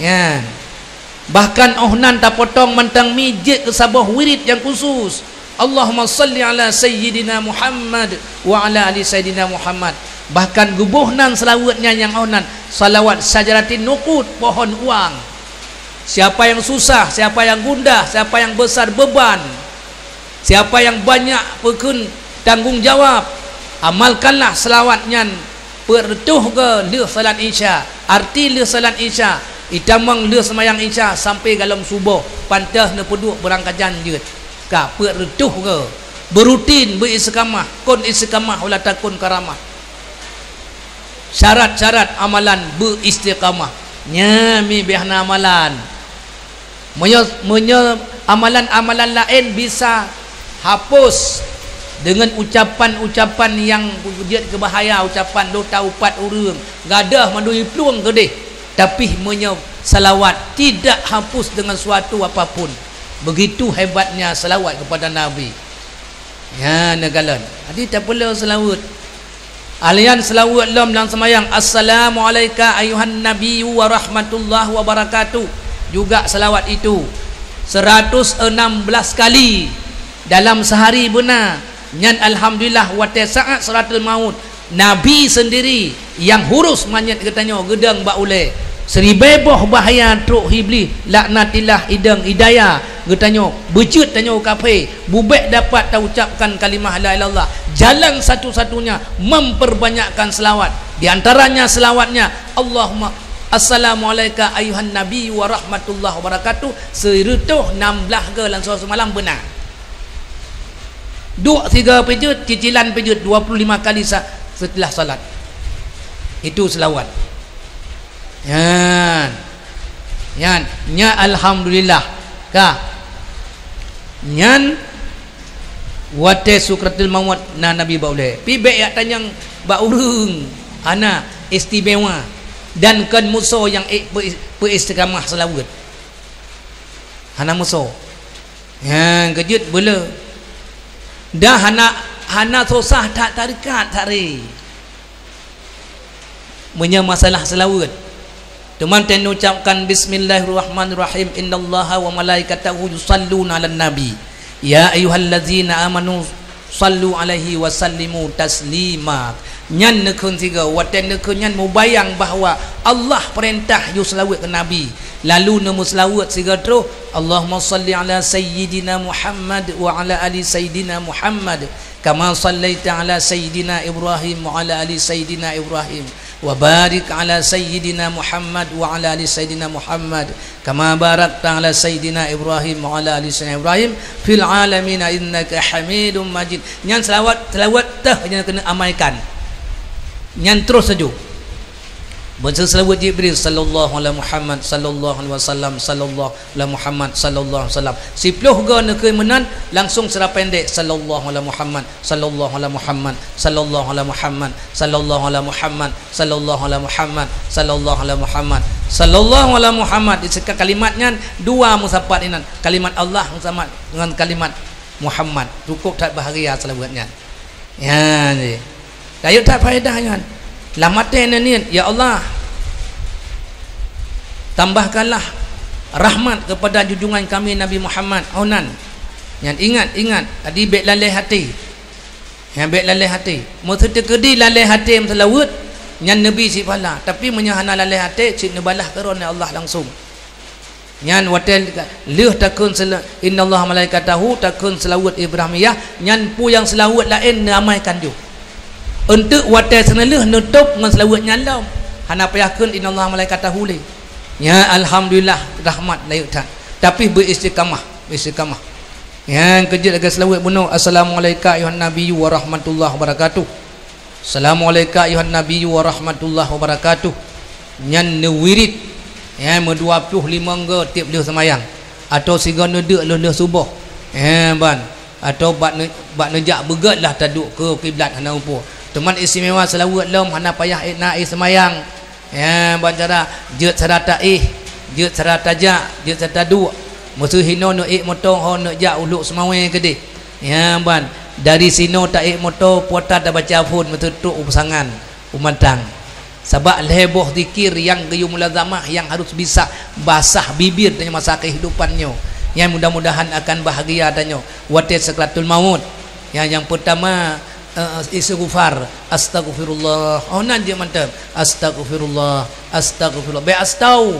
Nyan. Bahkan óh nan tapotong mantong mi jeuet keu saboh wirid nyang khusus. Allahumma shalli ala Sayyidina Muhammad wa ala ali Sayyidina Muhammad. Bahkan geuboh nan seulaweuet nyan nyang óh nan, salawat syajaratin nuqud, pohon uang. Siapa yang susah, siapa yang gundah, siapa yang besar beban, siapa yang banyak peukheun tanggong jawab, amalkanlah seulawat nyan peuet reutôh go lheueh salat Isya. Arti lheueh salat Isya, itamong lheueh seumayang Isya sampai galom suboh, pantoh neupeuduek beurangkajan jeuet. Ka peuet reutôh go. Beurutin beuistiqamah, kon istiqamah ulah takon karamah. Syarat-syarat amalan beuistiqamah. Nyan mi béh na amalan. Meunyoe, meunyoe amalan-amalan laén bisa hapus deungon ucapan-ucapan nyang jeuet keu bahaya, ucapan lôn taupat ureuëng, gadôh mandum jiplueng keudeh. Tapi meunyoe seulawat tidak hapus deungon suatu apapun, begitu hebatnya seulawat kepada Nabi. Nyan neukalon. Jadi tapeuleueh seulaweuet. Alnyan seulaweuet lom lam seumayang, "Assalamu'alaika ayyuhan nabiyyu wa rahmatullahi wa barakatuh." Juga seulawat itu seratus enam belas kali dalam seuhari beuna. Nyan alhamdulillah watée saát sakratul maut. Nabi seundiri nyang hurus manyét geutanyoe geudong bak ulée. Siribée boh bahya trok Iblih, laknatillah, idong idaya geutanyoe, beujeuet tanyoe kafé, bubék dapat taucapkan kalimah la ilaha illallah. Jalan satu-satunya memperbanyakkan selawat. Di antaranya selawatnya, Allahumma assalamu'alaika ayyuhan nabi wa rahmatullahi wa barakatuh, sireutoh nam blaih go lam siuroe seumalam beuna. Duek sigo peujeuet, cicilan peujeuet dua puluh lima kali sa-, setelah salat. Itu selawat. Nyan. Nyan, nya alhamdulillah. Ka. Nyan watée sukratul maut na Nabi bak ulée. Pi bék jak tanyong bak ureuëng hana istimewa dan kon musoh nyang ék peu-, peuistiqamah selaweuet. Hana musoh. Nyang keujeuet beuleu. Dah hana, hana susah that tarikat that ré. Meunyoe masalah selaweuet, teuma teuh neucapkan, "Bismillahirrahmanirrahim. Innallaha wa malaikatahu yusalluna 'alan nabi. Ya ayyuhallazina amanu sallu 'alaihi wa sallimu taslima." Nyan neukheun sigo, watée neukheun nyan mubayang bahwa Allah peurintah yue selaweuet keu Nabi. Lalu neumeuseulaweuet sigoe troh, "Allahumma shalli ala Sayyidina Muhammad wa ala ali Sayyidina Muhammad, kama shallaita ala Sayyidina Ibrahim wa ala ali Sayyidina Ibrahim, wa barik ala Sayyidina Muhammad wa ala ali Sayyidina Muhammad, kama barakta ala Sayyidina Ibrahim wa ala ali Sayyidina Ibrahim, fil alamina innaka Hamidum Majid." Nyan seulaweuet, seulaweuet teuh nyang keuneuk amaikan. Nyan troh sajoe. Baca seulaweuet Jibril, "Sallallahu ala Muhammad, sallallahu alaihi wasallam, sallallahu ala Muhammad, sallallahu alaihi wasallam." Siploh goe neukheun meunan, langsong secara pendek, "Sallallahu ala Muhammad, sallallahu ala Muhammad, sallallahu ala Muhammad, sallallahu ala Muhammad, sallallahu ala Muhammad, sallallahu ala Muhammad, sallallahu ala Muhammad." Di seuka kalimat nyan, dua meusapat inan. Kalimat Allah meusapat ngon kalimat Muhammad. Cukup that bahagia seulaweuet nyan. Nyan jih. Rayeuk that faedah nyan. Lam até neuniet, "Ya Allah, tambahkanlah rahmat kepada junjungan kami Nabi Muhammad." Oh nan. Nyan ingat, ingat. Jadi bék lalé até. Nyan bék lalé até. Meuseuti keudi lalé até meuseulaweuet, nyan neubi cit pahala. Tapi meunyoe hana lalé até, cit neubalah keudroe lé Allah langsong. Nyan watée lheueh takheun sela-, "Innallaha malaikatahu", takheun seulaweuet Ibrahimiyah, nyan peue nyang seulaweuet laén neuamaikan ju. Eunteuk watée seuneulheueh neutôb ngon seulaweuet nyan lom, hana payah kheun "Innallaha malaikatahu" lé. Nyan alhamdulillah rahmat rayeuk that. Tapi beuistiqamah, beuistiqamah. Nyan keujeuet lagée seulaweuet bunoe, "Assalamualaika ayuhan nabiyyu warahmatullahi wabarakatuh." "Assalamualaika ayuhan nabiyyu warahmatullahi wabarakatuh." Nyan neuwirit, eh, meudua ploh limong goe tieb lheueh seumayang, atawa sigoe neudeuk lheueh-lheueh suboh. Eh, ban, atawa bak neu-, bak neujak beugét lah taduek keu kiblat hana upo. Teuma istimewa seulaweuet lom hana payah ék na éh seumayang. Nyan ban cara jeuet sira taéh, jeuet sira tajak, jeuet sira taduek. Meuseu hinoe neuék moto ho neujak u Lhokseumawe keudeh. Nyan ban, dari sinoe taék moto, po that tabaca phon, meuteutrok u peusangan, u mantang. Sabab lhée boh zikir nyang geuyue mulazamah nyang harus bisa basah bibir tanyoe masa keuhidupan nyoe. Nyan mudah-mudahan akan bahagia tanyoe watée sakratul maut. Nyan nyang peutama, eh, istighfar, "Astaghfirullah." Oh, nan jeuet mantong, "Astaghfirullah, astaghfirullah." Bék astau,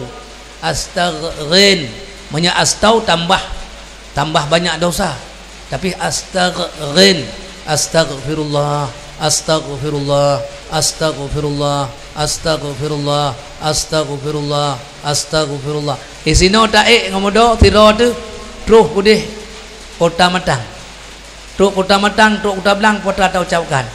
astaghin. Meunyoe astau tambah, tambah banyak dosa. Tapi astaghin, "Astaghfirullah, astaghfirullah, astaghfirullah, astaghfirullah, astaghfirullah, astaghfirullah." Di sinoe taék ngon moto, sidroe teuh, troh keudeh Kota Matang. Trok Kota Matang, trok Kota Blang, po that taucapkan,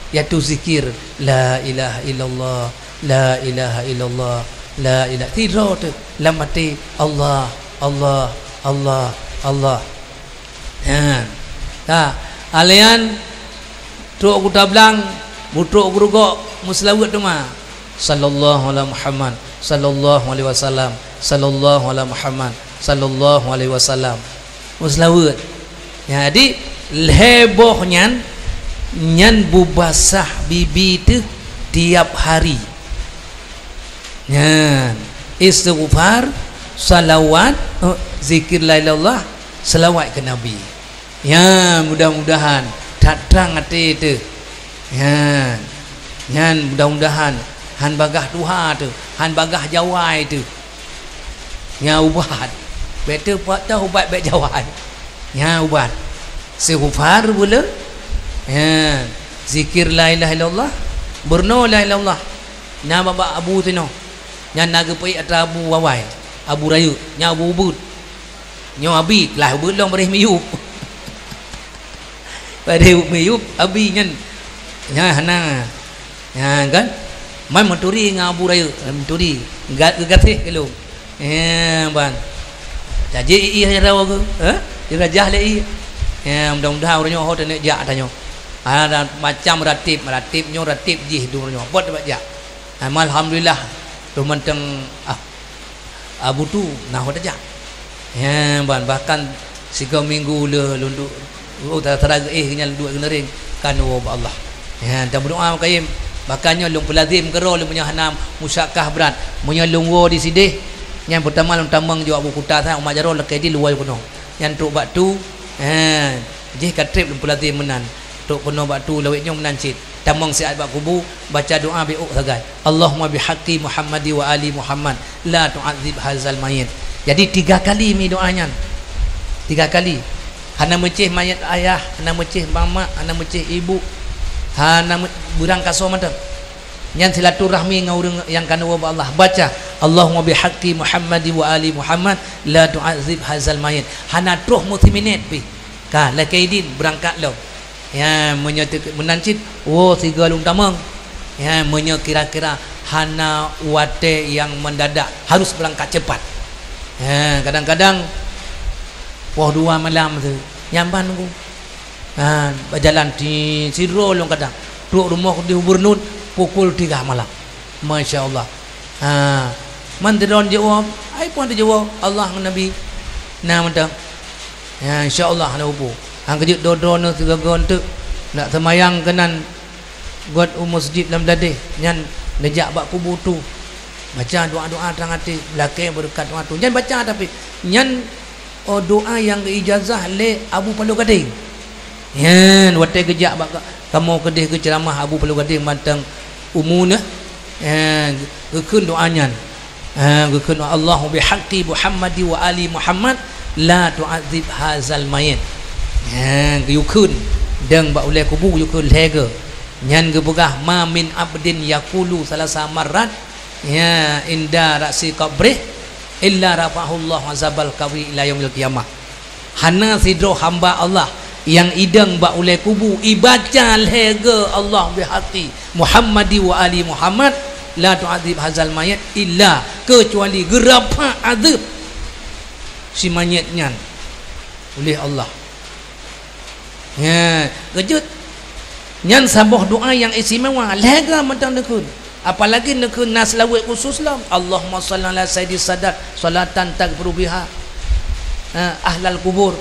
yaitu zikir, "La ilaha illallah, la ilaha illallah, la ilaha," sidroe teuh lam até, "Allah, Allah, Allah, Allah." Ha. Ka. Alian trok Kota Blang, beutrok geurugok, meuseulaweuet teuma. "Sallallahu ala Muhammad, sallallahu alaihi wasallam, sallallahu ala Muhammad, sallallahu alaihi wasallam." Meuseulaweuet. Jadi, lhée boh nyan, nyan bubasah bibi teuh tiap hari. Nyan, istighfar, salawat, eh, zikir la ilaha illallah, salawat keu Nabi. Ya, mudah-mudahan that trang até teuh. Ya. Nyan mudah-mudahan han bagaih tuha teuh, han bagaih jawai teuh. Nyan ubat. Bék teuh pat teuh ubat bék jawai. Nyan ubat. Istighfar beu le. Ya. Zikir la ilaha illallah. Beurunoe la ilaha illallah. Na bak Abu sinoe. Nyan na geupeuék atra Abu Wawai. Abu Rayeuk. Nyan Abu Ubeut. Nyoe abi, lah ubeut lom bareh miyup. Bareh miyup, abi nyan. Nyan hana. Nyan kan? Man meuturi ngon Abu Rayeuk, meuturi. Ga-, geugaséh keu lôn. Eh, ban. Jadi ié rawa geu, eh? Dirajah lé ié. Eh, mudah-mudahan ureueng nyoe ho teuneuk jak tanyoe. Ada macam ratib, ratib nyoe, ratib jih di ureueng nyoe. Buet bak jak. Ah, alhamdulillah. Tuh manteng, ah, Abu tu na ho tajak. Nyan ban, bahkan sigoe minggu le lôn duek, oh, tara-tara geuéh nyan duek geuneureng, kan woe bak Allah. Nyan, tameudoá meukaém. Bahkan nyoe lôn peulazem keudroe lôn meunyoe hana musyakkah brat. Meunyoe lôn woe di sideh, nyan peutama lôn tamong jaweueb buku ta sa umat jaroe lakée di luwa keunoe. Nyan trok bak tu, nyan, jih ka treb lôn peulazem meunan. Trok keunoe bak tu lawét nyoe meunan cit. Tamong siat bak kubu, baca doa beuôk sagai. Allahumma bihaqqi Muhammadi wa ali Muhammad, la tu'adzib hazal mayit. Jadi tiga kali mi doa nyan. Tiga kali. Hana meucéh mayét ayah, hana meucéh mamak, hana meucéh ibu, hana meu-, beurangkasoe mantong. Nyan silaturahmi ngon ureuëng nyang ka neuwoe bak Allah. Baca, Allahumma bihaqqi Muhammadi wa ali Muhammad, la tu'adzib hazal mayit. Hana troh meusiminét pih. Ka, lakée idin beurangkat lom. Ya, meunyoe teu-, meunan cit, woe sigoe lôn tamong. Ya, meunyoe kira-kira hana watée nyang mendadak, harus beurangkat cepat. Ya, kadang-kadang poh dua malam tu, nyan ban ku. Ha, beujalan ti sidroe lôn kadang. Trok rumoh di gubernur pukul tiga malam. Masya Allah. Ha, man teudon jaweueb, ai puan teujaweueb, Allah ngon Nabi. Na mantong. Ya, insya Allah na upu. Hang keujeuet dodon sigoe-goe teuk. Nak seumayang keunan got u masjid lam dadeh. Nyan neujak bak kubu tu. Baca doa-doa trang até, lakée beureukat doa tu. Nyan baca tapi. Nyan Oh, doa nyang geuijazah lé Abu Paloh Gadeng. Nyan, watée geujak bak ka-, kamoe keudeh geuceuramah Abu Paloh Gadeng mantong umu neh. Nyan, geukheun doa nyan. Ha, geukheun, "Allahumma bihaqqi Muhammadi wa ali Muhammad, la tu'adzib hazal mayit." Nyan, geuyue kheun deung bak ulée kubu, geuyue kheun lhée goe. Nyan geupeugah, "Ma min abdin yaqulu salasa marrat, ya, inda ra'si qabrih, illa rafa'ahullahu azabal qabri ila yaumil qiyamah." Hana sidroe hamba Allah nyang idong bak ulée kubu ibaca lhée goe Allah bihaqqi Muhammadi wa ali Muhammad, la tu'adzib hazal mayit, illa, keucuali geurapak azeueb si manyét nyan uleh Allah. He, keujeuet. Nyan saboh doa nyang istimewa, lhée goe mantong neukheun. Apalagi neukheun na seulaweuet khusus lom. Allahumma shalli ala sayyidi sadat, shalatan taghfiru biha, ha, ahlal kubur.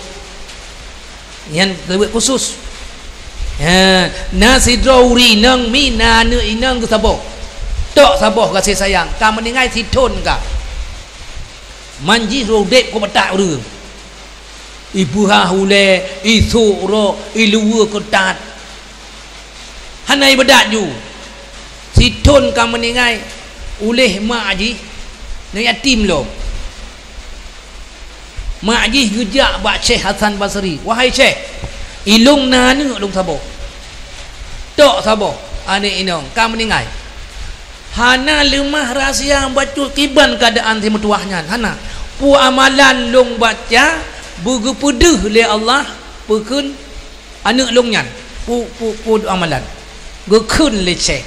Nyan seulaweuet khusus. Ha, na sidroe ureuëng inong mi na aneuëk inong geusaboh. Tok saboh gaséh sayang, ka meuninggai sithon ka. Man jih udeb keu peutak ureuëng. Ipeugah ulée, isôk rok, iluweue keutat. Hana ibadat ju. Sithon ka meuninggai, uleh mak jih, na yatim lom. Mak jih geujak bak Syekh Hasan Basri, "Wahai Syekh, ilông na aneuëk lông saboh. Tok saboh, aneuëk inong, ka meuninggai." Hana leumah rahsia bacut kiban keuadaan si meutuwah nyan, hana. Peue amalan lông baca beugeupeudeuh lé Allah peukheun aneuëk lông nyan. Peue, peue, peue amalan geukheun lé Syekh.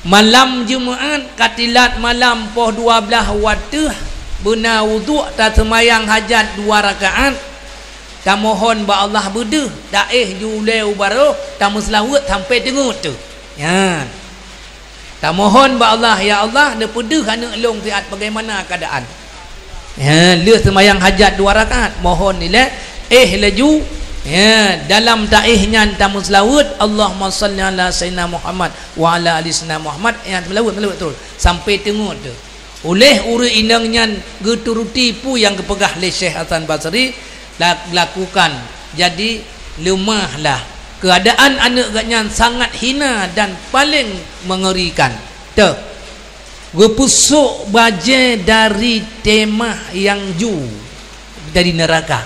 Malam Jumeu'at ka tilat malam poh dua blaih wateuh beuna uduk taseumayang hajat dua rakaat, tamohon bak Allah beudeuh, taéh ju ulée u baroh, tameuseulaweuet sampoe teungeut teuh. Nyan. Tamohon bak Allah, "Ya Allah, neupeudeuh aneuëk lông siat bagaimana keuadaan." Ya, lheueh seumayang hajat dua rakaat, mohon ilée, éh laju, ya, dalam taéh nyan tameuseulaweuet, "Allahumma shalli ala sayyidina Muhammad wa ala ali sayyidina Muhammad," ya, seulaweuet, seulaweuet terus, sampoe teungeut teuh. Uleh ureuëng inong nyan geuturuti peue nyang geupeugah lé Syekh Hasan Basri, la-, lakukan. Jadi, leumahlah. Keuadaan aneuëk geuhnyan sangat hina dan paleng meungerikan. Teuh, geupeusok bajée dari timah nyang ju dari neuraka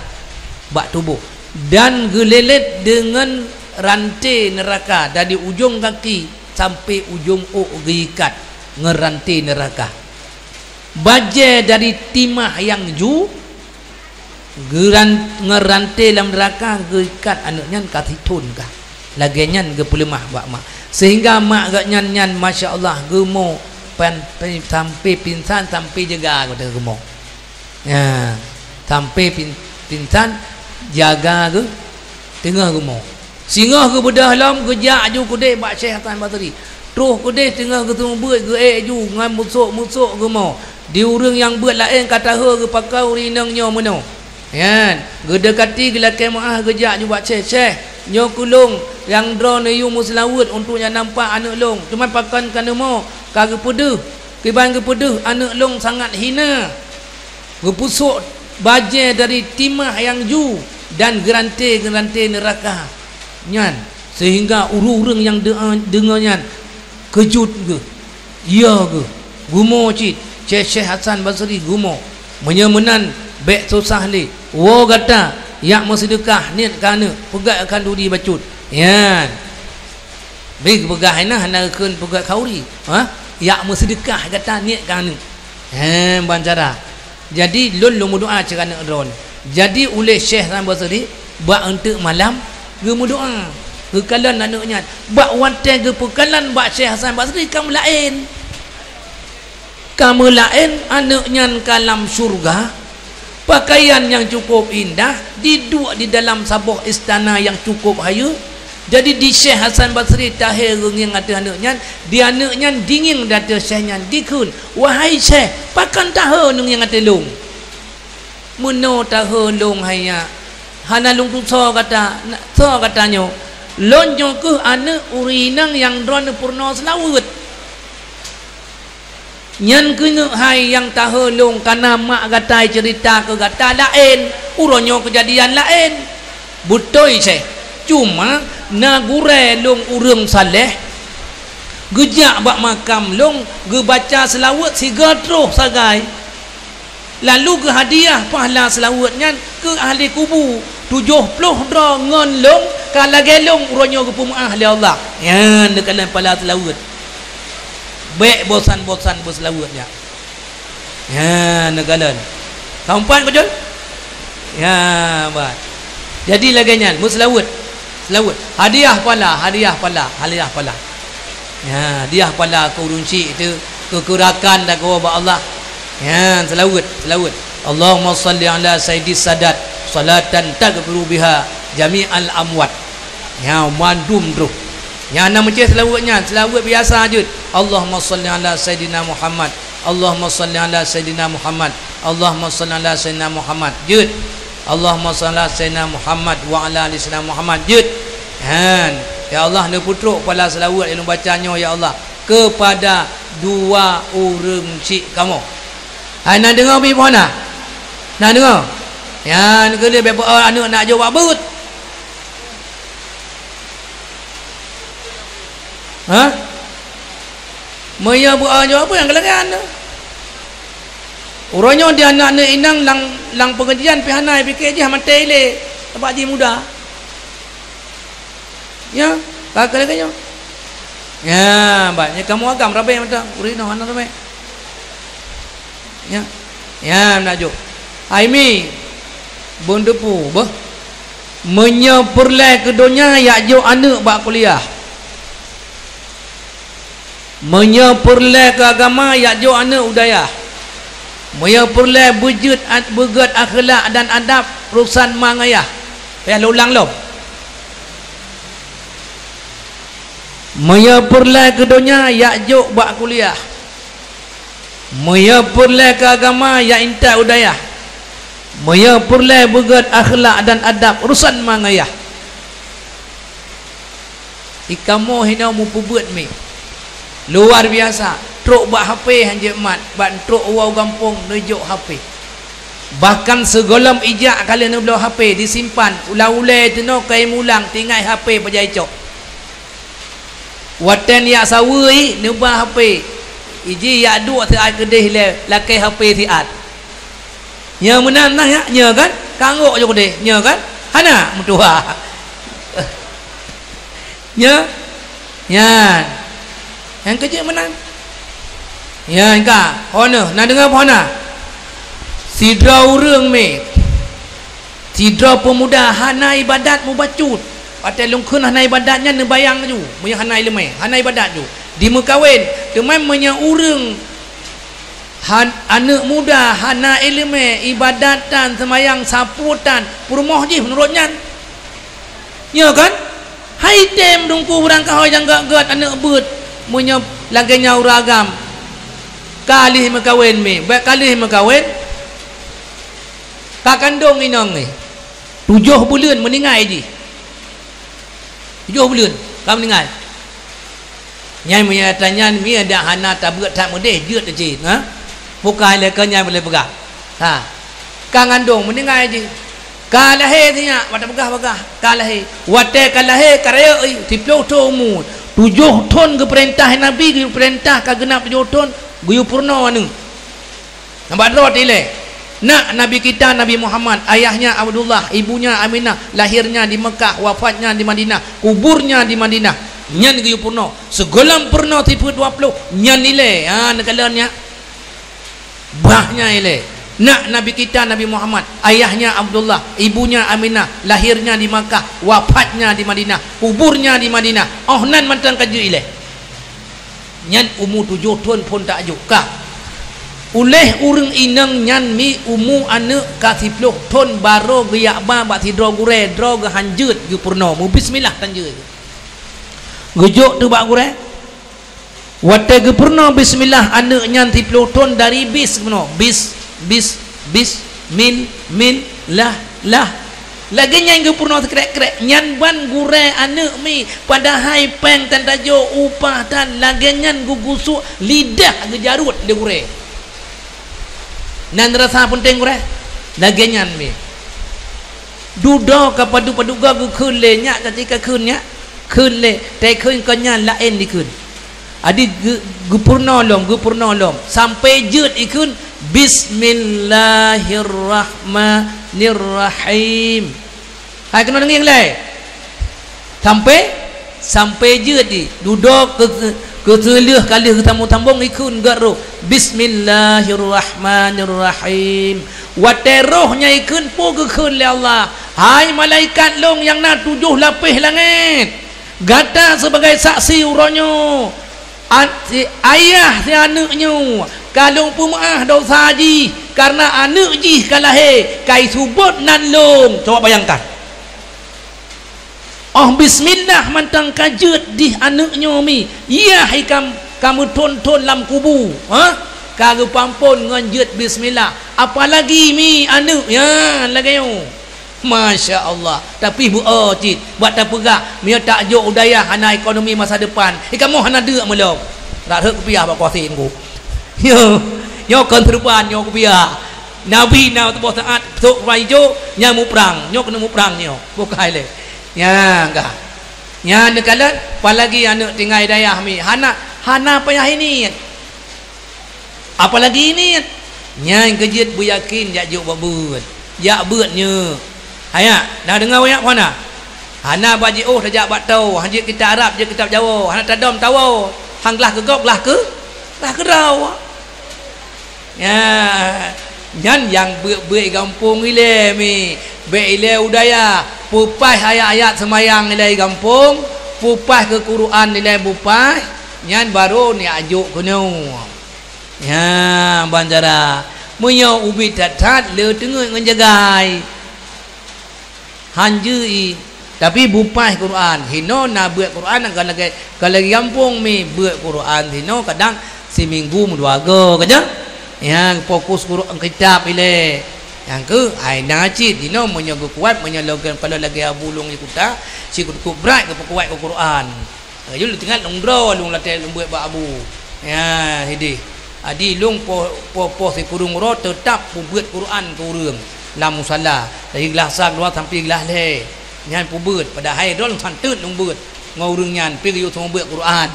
bak tuboh, dan geulélét deungon ranté neuraka dari ujong gaki sampoe ujong ôk geuikat ngon ranté neuraka. Bajée dari timah nyang ju geuran-, ngon ranté lam neuraka geuikat aneuëk nyan ka sithon kah. Lagée nyan geupeuleumah bak mak. Sehingga mak geuhnyan nyan, masya Allah, geumo pan-, pi-, sampoe pingsan, sampoe jaga geuh geumo. Ya, sampoe pin-, pingsan, jaga geuh teungoh geumo. Singoh geubeudôh lom, geujak ju keudeh bak Syekh Hasan Basri. Troh keudeh teungoh geuseumeubeuet, geuék ju ngon musok-musok geumo. Di ureuëng nyang beuet laén ka tahe geupakoe ureuëng inong nyoe meunoe. Nyan, geudeukati geulakée meuáh geujak ju bak Syekh, "Syekh, nyoe keu lông nyang droeneuh yue meuseulaweuet untuk nyang nampak aneuëk lông, teuma pakon ka neumo, ka geupeudeuh. Kiban geupeudeuh aneuëk lông sangat hina. Geupeusok bajée dari timah nyang ju dan geuranté-geuranté neuraka." Nyan, seuhingga ureuëng-ureuëng nyang deu-, deungoe nyan keujot geuh, yo geuh, gumoe cit, Syekh, Syekh Hasan Basri gumoe. Meunyoe meunan, bék susah lé. Woe gata, jak meuseudeukah, niet keu aneuëk, peugét khanduri bacut. Nyan. Bri geupeugah hai na, hana geukheun peugét khanduri. Ha? Jak meuseudeukah gata, niet keu aneuëk. He, ban cara. Jadi, lôn, lôn meudoá cit keu aneuëk droeneuh. Jadi, ulée Syekh Hasan Basri, bak eunteuk malam, geumeudoá. Geukalon aneuëk nyan. Bak watée geupeukalon bak Syekh Hasan Basri, ka meulaén. Ka meulaén aneuëk nyan ka lam syeuruga, pakaian nyang cukup indah, diduek di dalam saboh istana nyang cukup hayeue. Jadi di Syekh Hasan Basri tahé reungieng ateueh aneuëk nyan, di aneuëk nyan dingieng di ateueh Syekh nyan, dikheun, "Wahai Syekh, pakon tahé reungieng ateueh lôn?" "Meunoe tahé lôn hai nyak, hana lôn tusoe gata, soe gata nyoe? Lôn nyoe kheueh aneuëk ureuëng inong nyang droeneuh peurunoe seulaweuet." "Nyan keuneuk hai nyang tahé lôn, kana mak gata ceurita keu gata laén, uroe nyoe keujadian laén." "Beutôi, Syekh. Cuma na gurée lôn ureuëng saleh, geujak bak makam lôn, geubaca seulaweuet sigoe troh sagai. Lalu geuhadiah pahala seulaweuet nyan keu ahli kubu. Tujoh ploh droe ngon lôn ka lagée lôn uroe nyoe geupeumeuáh lé Allah." Nyan neukalon pahala seulaweuet. Bék bosan-bosan beuseulaweuet nyan. Nyan neukalon. Ka umpat beutôi? Ya, bah. Jadi lagée nyan, meuseulaweuet. Seulaweuet. Hadiah pahala, hadiah pahala, hadiah pahala. Ya, hadiah pahala keu ureuëng syik teuh, keu, keu rakan dan keu bak Allah. Ya, seulaweuet, seulaweuet. Allahumma salli ala sayyidis sadat, salatan taghfiru biha jami'al amwat. Ya, mandum droe. Nyang na meucéh seulaweuet nyan, seulaweuet biasa jeuet. Allahumma salli ala sayyidina Muhammad. Allahumma salli ala sayyidina Muhammad. Allahumma salli ala sayyidina Muhammad. Jeuet. Allahumma salli ala sayyidina Muhammad wa ala ali sayyidina Muhammad. Jeuet. Han. Ya Allah, neupeutrok pahala seulaweuet nyang lôn baca nyoe, ya Allah, keupada dua ureuëng syik kamoe. Hai, na deungoe bi, bah na? Na deungoe? Nyan keuh lé bék beu aneuëk nak jok bak beuet. Ha? Meunyoe beu-, ah, nyoe peue nyang keulagèe nyoe? Uroe nyoe di aneuëk-aneuëk inong lam, lam peungajian pih hana, pike jih maté ilée, sabab jih muda. Ya, ka keulagèe nyoe. Ya, bah, nyoe kamoe agam rabe mantong, ureuëng inong hana rabe. Ya. Ya, nak jok. Hai mi, beuneuteupeue, beuh. Meunyoe peureulèe keu donya, yak jok aneuëk bak kuliah. Meunyoe peureulèe keu agama, yak jok aneuëk u dayah. Meunyoe peureulèe beujeuet at-, beugèt akhlak dan adab, urosan ma ngon yah. Payah lôn ulang lom. Meunyoe peureulèe keu donya, yak jok bak kuliah. Meunyoe peureulèe keu agama, yak intat u dayah. Meunyoe peureulèe beugèt akhlak dan adab, urosan ma ngon yah. Di kamoe hinoe meupeubeuet mi. Luar biasa, trok bak H P hanjeuet mat, bak trok u gampông neujok H P. Bahkan sigohlom ijak ka lheueh neubloe H P, disimpan, ulang ulèe teunoe kai mulang, tingai H P pajan icok. Watèe neujak saweue, neuba H P. Iji yak duek siat keudeh lé, lakèe H P siat. Nyoe meunan nah, yak, nyoe kan? Ka anggok jok keudeh, nyoe kan? Hana meutuha. Nyoe? Nyan. Nyang keujeuet meunan. Nyan ka, hana, na deungoe peu hana? Sidroe ureuëng mi. Sidroe peumuda hana ibadat mubacut. Watèe lôn kheun hana ibadat nyan neubayang ju, meunyoe hana iéleumé, hana ibadat ju. Dimeukawen, teuma meunyoe ureuëng han-, aneuëk muda hana iéleumé, ibadat tan, seumayang sapeue tan, peurumoh jih meunurot nyan. Nyoe kan? Hai tem teungku beurangkaho nyang gèt-gèt aneuëk beuet, meunyoe lagèe nyan ureuëng agam. Ka lheueh meukawen mi, bèk ka lheueh meukawen. Ka kandong inong nyoe. Tujoh buleuen meuninggai jih. Tujoh buleuen ka meuninggai. Nyan meunyoe ata nyan mi dak hana tabeuet that meudeh jeuet cit, ha? Bukai lé keu nyan boleh peugah. Ha. Ka ngandong meuninggai jih. Ka lahé si nyak, watée peugah-peugah, ka lahé. Watée ka lahé, ka rayeuk, eh, siplôh thon umu. Tujoh thon geupeurintah Nabi, geupeurintah ka geunap tujoh thon, geuyue peurunoe aneuk. Nyan bak droe ilée. Nak Nabi kita Nabi Muhammad, ayahnya Abdullah, ibunya Aminah, lahirnya di Mekah, wafatnya di Madinah, kuburnya di Madinah. Nyan geuyue peurunoe. Sigohlom peurunoe sifeuet dua ploh, nyan ilée. Ha, neukalon nyak. Bah nyan ilée. Nak Nabi kita Nabi Muhammad, ayahnya Abdullah, ibunya Aminah, lahirnya di Makkah, wafatnya di Madinah, kuburnya di Madinah. Oh nan mantong ka jeuet ilée. Nyan umu tujoh thon phon tajok ka. Uléh ureuëng inong nyan mi umu aneuk ka siploh thon barô geujak ba bak sidroe gurée, droe geuhanjeuet geupeurunoe. Meubismillah tan jeuet. Geujok teubak gurée. Watée geupeurunoe bismillah aneuk nyan siploh thon dari bis keunoe, bis, bis, bis, min, min, lah, lah. Lagée nyan geupeurunoe sikrek-krek, nyan ban gurée aneuk mi, padahai péng tan tajok, upah tan, lagée nyan geugusok lidah geujarot lé gurée. Nan rasa peunteng gurée, lagée nyan mi. Dudoe ka padub-padub goe geukheun lé nyak, ka ti ka kheun nyak, kheun lé, tai kheun kon nyan laén dikheun. Adi geu-, geupeurunoe lom, geupeurunoe lom, sampai jeuet ikheun, "Bismillahirrahmanirrahim." Hai keunoe deungieng lé. Sampai, sampai jeuet di. Dudoe keu, keu, keu seuleuh ka lheueh geusambong-sambong ikheun geuh roh. "Bismillahirrahmanirrahim." Watée roh nyan ikheun peue geukheun lé Allah, "Hai malaikat lôn nyang na tujoh lapéh langét, gata sibagai saksi uroe nyoe, a-, si ayah si aneuk nyoe ka lôn peumeuáh desya jih, kareuna aneuk jih ka lahé, ka isubot nan lôn." Coba bayangkan. Oh bismillah mantong ka jeuet dih aneuk nyoe mi, yah ikam ka meuthon-thon lam kubu, ha? Ka geupampon ngon jeuet bismillah. Apalagi mi aneuk, ya, lagée nyoe. Masya Allah. Tapi beu-o cit, bak tapeugah, meunyoe tajok u dayah hana ekonomi masa depan, ikamoe hana deuk meulom. Rak rhot kupiah bak kuasém ku. Nyoe, nyoe kon seuruban nyoe kupiah. Nabi na tuboh saát, sok rhai ijo, nyan muprang. Nyoe keuneuk muprang nyoe. Bukai lé. Nyan ka. Nyan neukalon, apalagi aneuk tinggai dayah mi. Hana, hana payah iniet. Apalagi iniet. Nyan keu jeuet beuyakin jak jok bak beuet. Jak beuet nyoe. Hayak, na deungoe wak hana? Hana bak jiôh tajak bak toe, han jeuet kitab Arab, jeuet kitab Jawoe, hana tadom tawoe. Han glah keu gob, glah keu, glah keu droe. Nya, nyan nyang beuet-beuet gampông ilée mi, bék ilée u dayah, peupaih ayat-ayat seumayang ilée gampông, peupaih keu Quran ilée peupaih, nyan barô neujak jok keunoe. Nya, ban cara, meunyoe ubit that-that le teungeut ngon jagai. Han jeuet, tapi bupaih Quran. Hinoe na beuet Quran ka lagée, ka lagée gampông mi beuet Quran hinoe kadang siminggu meudua goe keujang. Nyang fokus Quran kitab ilée. Nyang keu ai na cit hinoe meunyoe geukuat, meunyoe lagée, kalau lagée Abu Long di Kuta, sikut-kut brat geupeukuat keu Quran. Laju lôn teuingat lôn droe lôn latée lôn beuet bak Abu. Ya, hideh. Adi lôn poh, poh, poh sikureueng uroe teutap peubeuet Quran keu ureuëng lam musala. Dari glah sa keuluwa sampai glah lhée. Nyan peubeuet, padahai droe lôn santeut lôn beuet ngon ureuëng nyan, pi geuyue seumeubeuet Quran.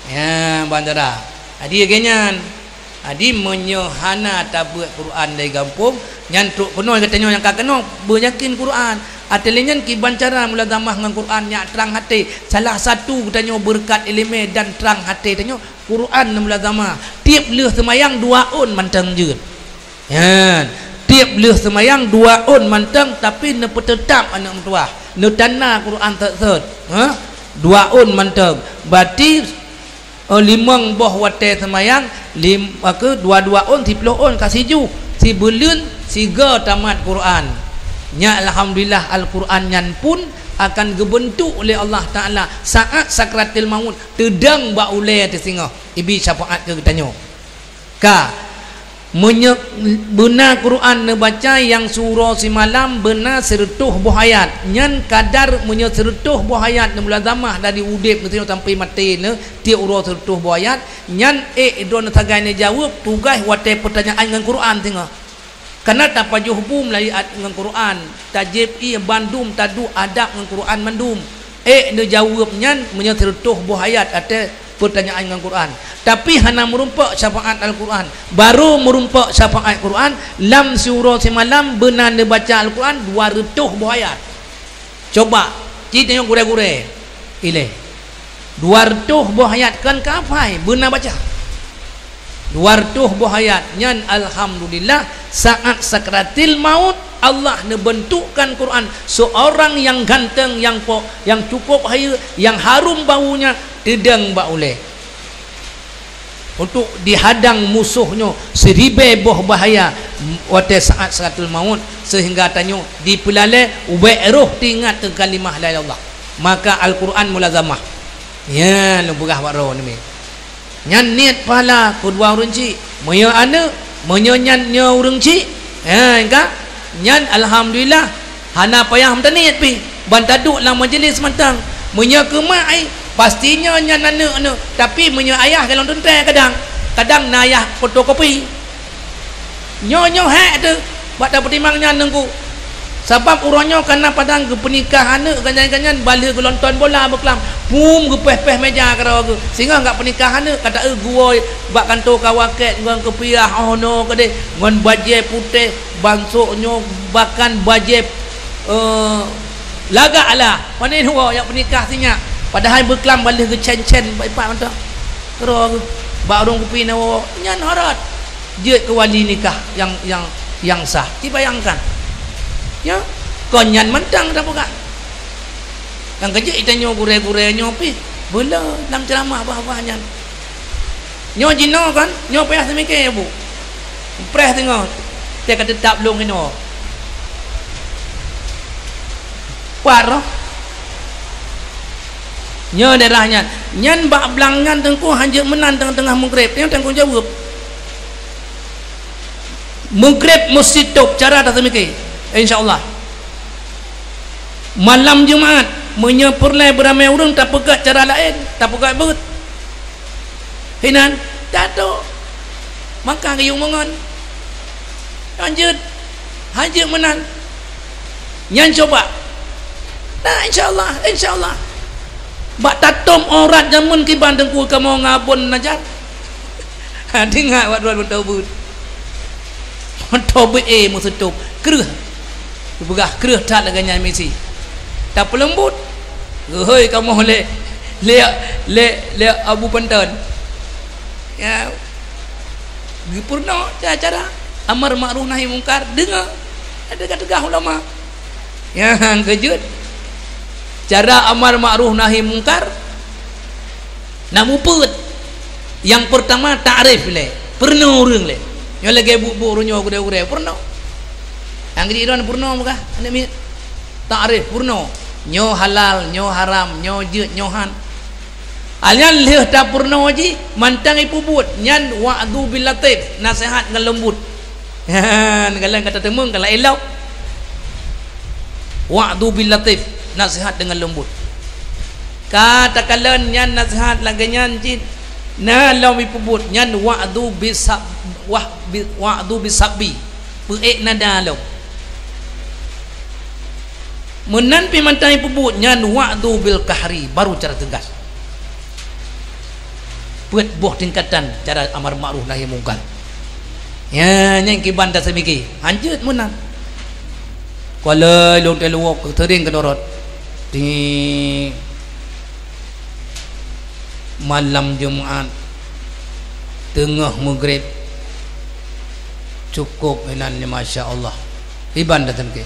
Ya, ban dara. Adi lagée nyan. Adi meunyoe hana tabeuet Quran dari gampông, nyan trok keunoe geutanyoe nyang ka keunoe, beuyakin Quran. Ateueh lé nyan kiban cara mulazamah ngon Quran nyak trang até. Salah satu geutanyoe beureukat iéleumé dan trang até tanyoe Quran dan mulazamah. Tieb lheueh seumayang dua ôn mantong jeuet. Nyan, tieb lheueh seumayang dua ôn mantong tapi neupeuteutab aneuk meutuwah. Neutanda Quran sot-sot. Ha? Dua ôn mantong. Berarti Oh, limong boh watée seumayang, lim-, apa, dua-dua ôn, siploh ôn ka sijuh, sibuleuen sigoe tamat Quran. Nyan alhamdulillah Al-Quran nyan pun akan geubeuntuk lé Allah Taala saát sakratil maut teudong bak ulée teusingoh, ibi syafaat keu geutanyoe. Ka Meunyoe beuna Quran neubaca nyang siuroe simalam beuna sireutôh boh ayat, nyan kadar meunyoe sireutôh boh ayat neumulazamah dari udeb neusingoh sampai maté neu tieb uroe sireutôh boh ayat, nyan ék droeneuh sagai neujaweueb tugaih watée peutanyaan ngon Quran singoh. Kana tapajoh bu meulayeue at-, ngon Quran, tajieb ié bandum taduek adab ngon Quran mandum. Ék neujaweueb nyan meunyoe sireutôh boh ayat até peutanyaan ngon Quran, tapi hana meurumpok syafaat Al-Quran. Barô meurumpok syafaat Quran, lam siuroe simalam beuna neubaca Al-Quran dua reutôh boh ayat. Coba, ci tanyoe gurée-gurée ilée. Dua reutôh boh ayat kon ka hafai, beuna baca. Dua reutôh boh ayat nyan, alhamdulillah, saat sakaratil maut, Allah neubeuntukkan Quran, seorang yang ganteng, yang po-, yang cukup hayeue, yang harum baunya, teudong bak ulée. Untuk dihadang musoh nyoe siribée boh bahaya watée saat sakaratul maut, seuhingga tanyoe dipeulalée ubak roh teuingat keu kalimah la ilaha illallah. Maka Al-Quran mulazamah. Nyan lôn peugah bak droeneuh. Nyan niet pahala keu dua ureuëng chik. Meunyoe aneuëk, meunyoe nyan nyoe ureuëng chik, ha, ka? Nyan alhamdulillah, hana payah meutaniet pih, ban taduek lam majeulis mantong. Meunyoe keu mak ai, pasti nyoe nyan aneuëk-aneuëk, tapi meunyoe ayah golom teuntée kadang, kadang na ayah fotokopi. Nyoe-nyoe hék teuh bak tapeutimang nyan Teungku. Sabab uroe nyoe kana padang geupeunikah aneuëk ganyan-ganyan, balheueh geulonton bola beuklam, pum geupéh-péh méja keudroe geuh. Singoh gak peunikah aneuëk, ka taeu geuwoe bak kantô kawaket ngon kupiah, oh, noe keudeh, ngon bajée putéh, bansok nyoe bahkan bajée, eh, lagak lah. Pane dua nyang peunikah sinyak. Padahai beuklam balheueh geucén-cén bak ipat mantong. Keudroe geuh. Bak ureuëng kupi na woe, nyan horot. Jeuet keu wali nikah nyang, nyang, nyang sah. Ci bayangkan. Ya, kon nyan mantong tapeugah. Nyang keujeuet ita nyoe gurée-gurée nyoe pih beu le lam ceuramah bah-bah nyan. Nyoe jinoe kan, nyoe payah seumiké, Bu. Preh singoh, teuka teutap lôn inoe. Pat roh. Nyoe daerah nyan. Nyan bak blang nyan Teungku hanjeuet meunan teungoh-teungoh meugreb. Nyan tanggung jaweueb. Meugreb meusti tôb cara taseumiké, insya Allah. Malam Jumat, meunyoe peureulée beuramé ureuëng, tapeugét cara laén, tapeugét beuet. Hinan, tato. Maka geuyue meungon. Lanjut. Hanjeuet meunan. Nyan coba. Nah, insya Allah, insya Allah. Bak tatom aurat jameun kiban Teungku kamoe ngabon najan. Ha, ingat wak droe meutobeut. Meutobeut, eh, meuseutôb. Kreueh. Peugah kreueh that lagée nyan misi. Tapeuleumbut. Geuhôi kamoe lé, lé, lé, lé Abu Panton. Ya. Geupeurunoe cara-cara amar makruf nahi mungkar, deungoe. Ada teugah ulama. Nyang keujeuet, cara amar makruf nahi mungkar na mupeue. Nyang peurtama, takrif lé, peurunoe ureuëng lé. Nyoe lagée buet-buet ureuëng nyoe gurée-gurée, peurunoe. Nyang keujeuet droe peurunoe peugah, aneuk miet. Takrif, peurunoe. Nyoe halal, nyoe haram, nyoe jeuet, nyoe han. Alyan lheueh tapeurunoe jih, mantong ipeubuet, nyan wa'dhu bil latif, naseuhat ngon leumbut. Nyan, galak ka tateumeung, galak ilok. Wa'dhu bil latif, naseuhat deungon leumbut. Ka takalon nyan naseuhat lagée nyan cit, na lom ipeubuet, nyan wa'dhu bisab-, wah-, bi-, wa'dhu bisabbi, peuék nada lom. Meunan pih mantong ipeubuet, nyan wa'dhu bil qahri, baru cara teugas. Peuet boh tingkatan cara amar makruf nahi mungkar. Ya, nyan kiban taseumiké. Hanjeuet meunan. Kuala lôn teuh luwok seuring keudorot. Di malam Jumat, teungoh meugreb, cukup inan nyan, masya Allah. Kiban taseumiké.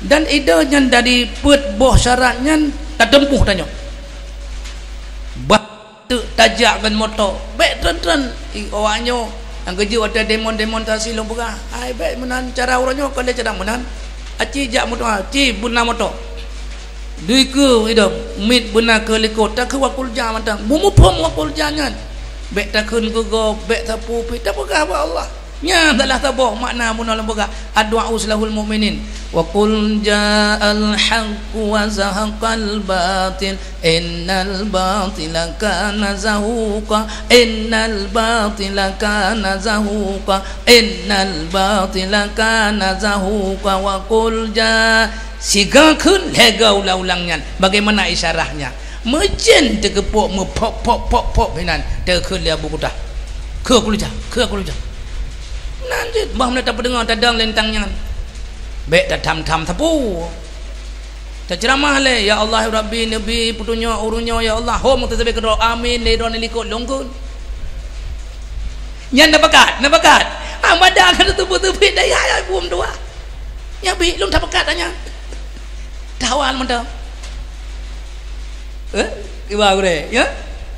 Dan ide nyan dari peuet boh syarat nyan tateumpôh tanyoe. Bah Teuk tajak ngon moto, bék treun-treun. I, awak nyoe nyang keujeuet watée demon-demonstrasi lôn peugah, ai bék meunan cara uroe nyoe, kon lé cara meunan. Aci jak moto, aci beuna moto. Dikeue idong, miet beuna keu likot, takheun wak kulja mantong. Beumuphom wak kulja nyan. Bék takheun keu gob, bék sapeue pih, tapeugah bak Allah. Nyan salah saboh makna bunoe lam peugah, "Addu'a silahul mu'minin." "Wa qul ja'al haqqu wa zahaqal batil, innal batila kana zahuqa, innal batila kana zahuqa, innal batila kana zahuqa, wa qul ja-," Siga kheun lhèe go ulang-ulang nyan. Bagaimana isyarahnya? Meucen teugeupok meupop, pop, pop, pop hinan. Teukheun lé Abu Qutah. Keu keuluja, keu keuluja. Nan cit, bah meunan tapeudeungoe tadong lintang nyan. Bèk tatham-tham sapeue. Taceuramah lé, "Ya Allah, ya Rabbi, neubi peutunyok ureueng nyoe, ya Allah." Hom teuseubé keudroe, "Amin," lé droeneuh likot lôn kheun. Nyan na bakat, na bakat. Amada ka teutupeue-tupeue daya, ya, ibu meutuah. Nyan bi lôn tapeugah tanyan. Tawal mantong. Eh, kiban gurèe, ya?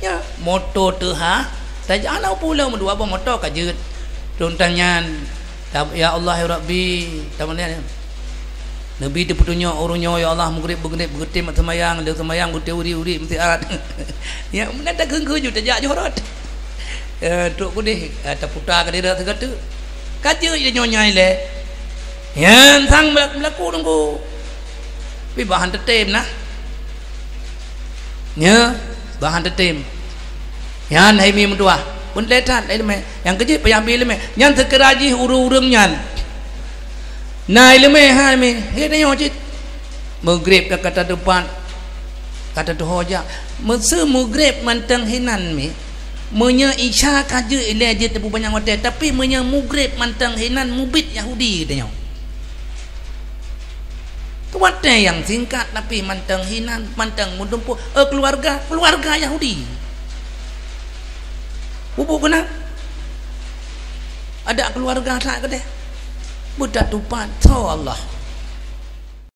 Ya, moto teuhah. Tajak aneuk pulo meudua boh moto ka jeuet. Lôn tanyan, tab-, "Ya Allah, ya Rabbi," taman ya. "Neubi teupeutunyok ureueng nyoe, ya Allah, meugreb, meugreb, beutem seumayang, lheueh seumayang beutem uri-uri meusiat." Ya, meunan takheun-kheun ju tajak johorot. Eh, trok keudeh, eh, taputa keudeh sigoe teuk. Ka jeuet nyoe nyang ilèe. Nyan sang meulaku teungku. Pi bahan teutem na. Nyan, bahan teutem. Nyan hai mi meutuah. Pun lé that, hai leumèe. Nyang keujeuet payah bi leumèe. Nyan seukeura jih ureueng-ureueng nyan. Na hai leumèe hai mi. He tanyoe cit. Meugreb ka, ka tateupat. Ka tateuho jak. Meuseu meugreb mantong hinan mi. Meunyoe Isya ka jeuet ilèe jeuet teupeu panyang watèe. Tapi meunyoe meugreb mantong hinan mubiet Yahudi tanyoe. Watèe nyang singkat, tapi mantong hinan, mantong meudumpok, eh, keuluwarga, keuluwarga Yahudi. Bubuk keunan. Adak keuluwarga that keudeh. Beutatupat, tho Allah.